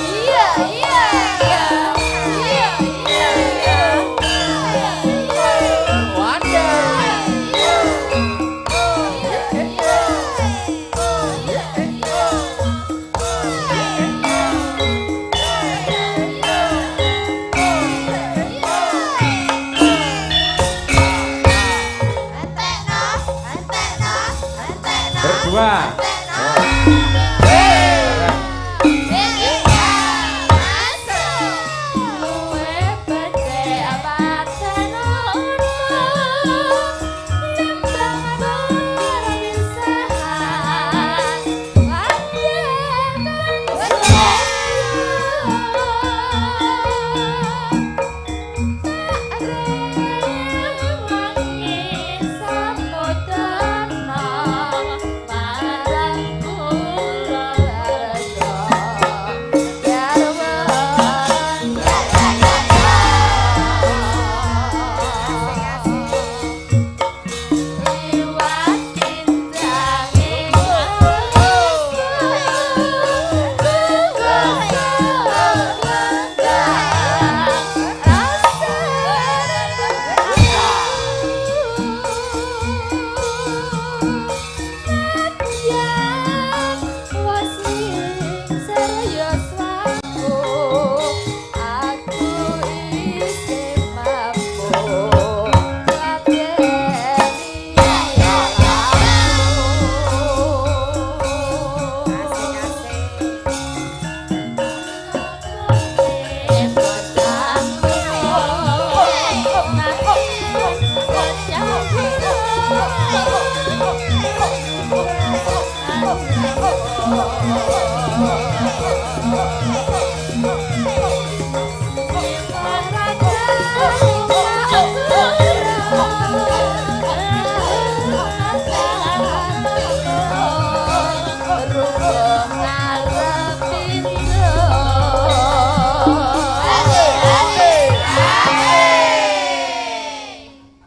Speaker 5: Iya, iya, iya. Iya, iya, iya.
Speaker 1: Berdua.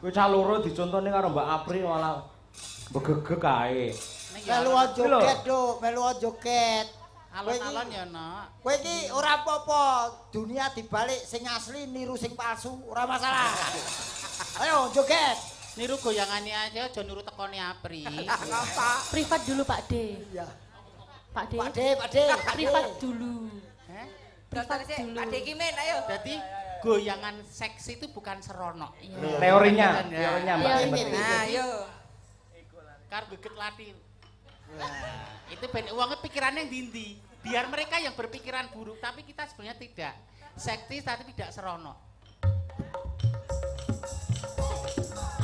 Speaker 1: Kowe cah loro dicontone karo Mbak Apri malah begegeg kae.
Speaker 3: Melu joget, Duk, melu joget.
Speaker 4: Alon-alon ya, Nok.
Speaker 3: Kowe iki ora apa-apa, dunia dibalik sing asli niru sing palsu, ora masalah. Ayo joget.
Speaker 4: Niru goyangane aja aja niru tekone Apri.
Speaker 2: Apa?
Speaker 5: Privat dulu Pak D.
Speaker 3: Iya.
Speaker 5: Pak D.
Speaker 3: Pak D, Pak D.
Speaker 5: Privat dulu.
Speaker 4: Heh?
Speaker 2: Privat dulu. Pak D iki men, ayo.
Speaker 4: Dadi goyangan seksi itu bukan seronok.
Speaker 5: Iya.
Speaker 1: Teorinya, teorinya Mbak.
Speaker 5: Iya.
Speaker 2: Nah, ayo.
Speaker 4: Karo geget lati. Itu ben uangnya pikirannya dindi. Biar mereka yang berpikiran buruk, tapi kita sebenarnya tidak. Seksi tapi tidak seronok.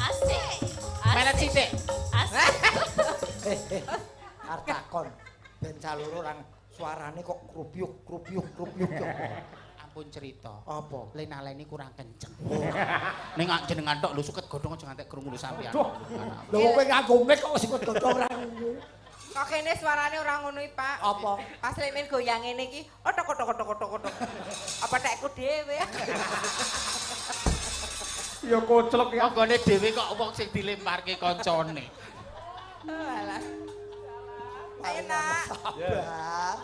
Speaker 5: Asik.
Speaker 4: Melet sithik.
Speaker 5: Asik.
Speaker 3: Arep takon ben caloro orang suarane kok krupyuk krupyuk krupyuk.
Speaker 4: Ampun cerita.
Speaker 3: Apa?
Speaker 4: Lena-leni kurang kenceng. Ning jenengan tok lho suket godhong aja ngantek krungu lho sampean.
Speaker 3: Lho kowe nganggo mic kok suket godhong ora krungu.
Speaker 2: Kok kene suarane ora ngono iki, Pak.
Speaker 3: Apa?
Speaker 2: Pas lek men goyang ngene iki, otok otok otok otok otok. Apa tekku dhewe?
Speaker 1: Ya koclok ya.
Speaker 4: Nggone dhewe kok wong sing dilemparke kancane.
Speaker 2: Alah. Ayo nak.
Speaker 3: Sabar.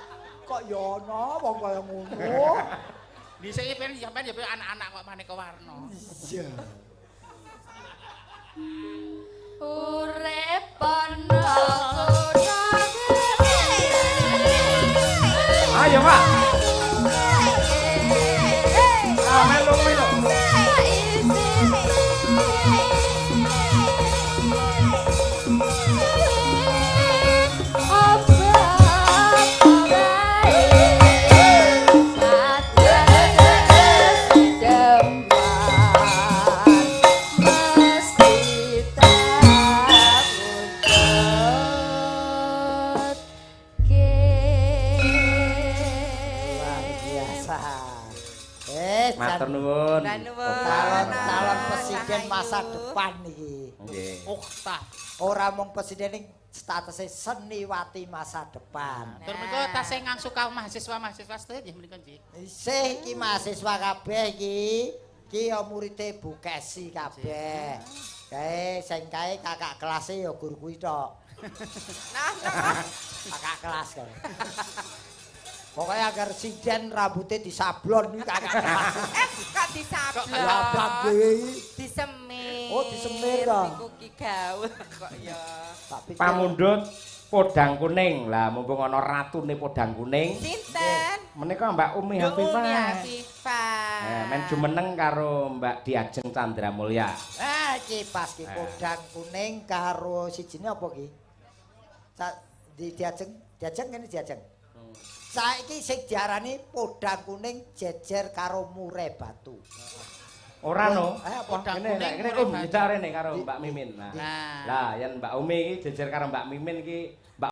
Speaker 3: Kok ya ana wong kaya ngono.
Speaker 4: Dhisik ben sampean ya anak-anak kok maneka warna.
Speaker 3: Iya.
Speaker 5: Urip ana kutha gedhe.
Speaker 1: Ayo, Pak. Ah, melu kuwi lho. Matur nuwun.
Speaker 2: Nuwun.
Speaker 3: Calon presiden masa depan iki.
Speaker 1: Nggih.
Speaker 4: Uktah.
Speaker 3: Ora mung presiden ning statusnya seniwati masa depan.
Speaker 4: Tur menika tasih ngangsu kaum mahasiswa-mahasiswa sedaya nggih menika nggih.
Speaker 3: Isih iki mahasiswa kabeh iki. Iki ya murite Bu Kesi kabeh. Kae sing kae kakak kelase ya guru kuwi tok.
Speaker 2: Nah, nah.
Speaker 3: Kakak kelas kae. Pokoknya agar sinden rambutnya disablon iki kakak kelas.
Speaker 2: Kok disablon?
Speaker 3: Labang dhewe iki.
Speaker 2: Disemir.
Speaker 3: Oh, disemir ta?
Speaker 2: Niku ki gaul kok ya.
Speaker 3: Tak pikir.
Speaker 1: Pamundhut podang kuning. Lah mumpung ana ratune podang kuning.
Speaker 2: Sinten?
Speaker 1: Menika Mbak Umi
Speaker 2: Umi
Speaker 1: Hafifah.
Speaker 2: Hafifah.
Speaker 1: Men jumeneng karo Mbak Diajeng Chandra Mulya.
Speaker 3: Ah, iki pas ki podang kuning karo sijine apa ki? Di Diajeng, Diajeng kene Diajeng. Saiki sing diarani podang kuning jejer karo murai batu.
Speaker 1: Ora no.
Speaker 3: Apa?
Speaker 4: Podang
Speaker 1: Kene
Speaker 4: kuning,
Speaker 1: kene
Speaker 4: murai
Speaker 1: Om
Speaker 4: batu.
Speaker 1: nyedak rene karo Mbak Mimin. Nah.
Speaker 4: Nah.
Speaker 1: Lah yen Mbak Umi iki jejer karo Mbak Mimin iki Mbak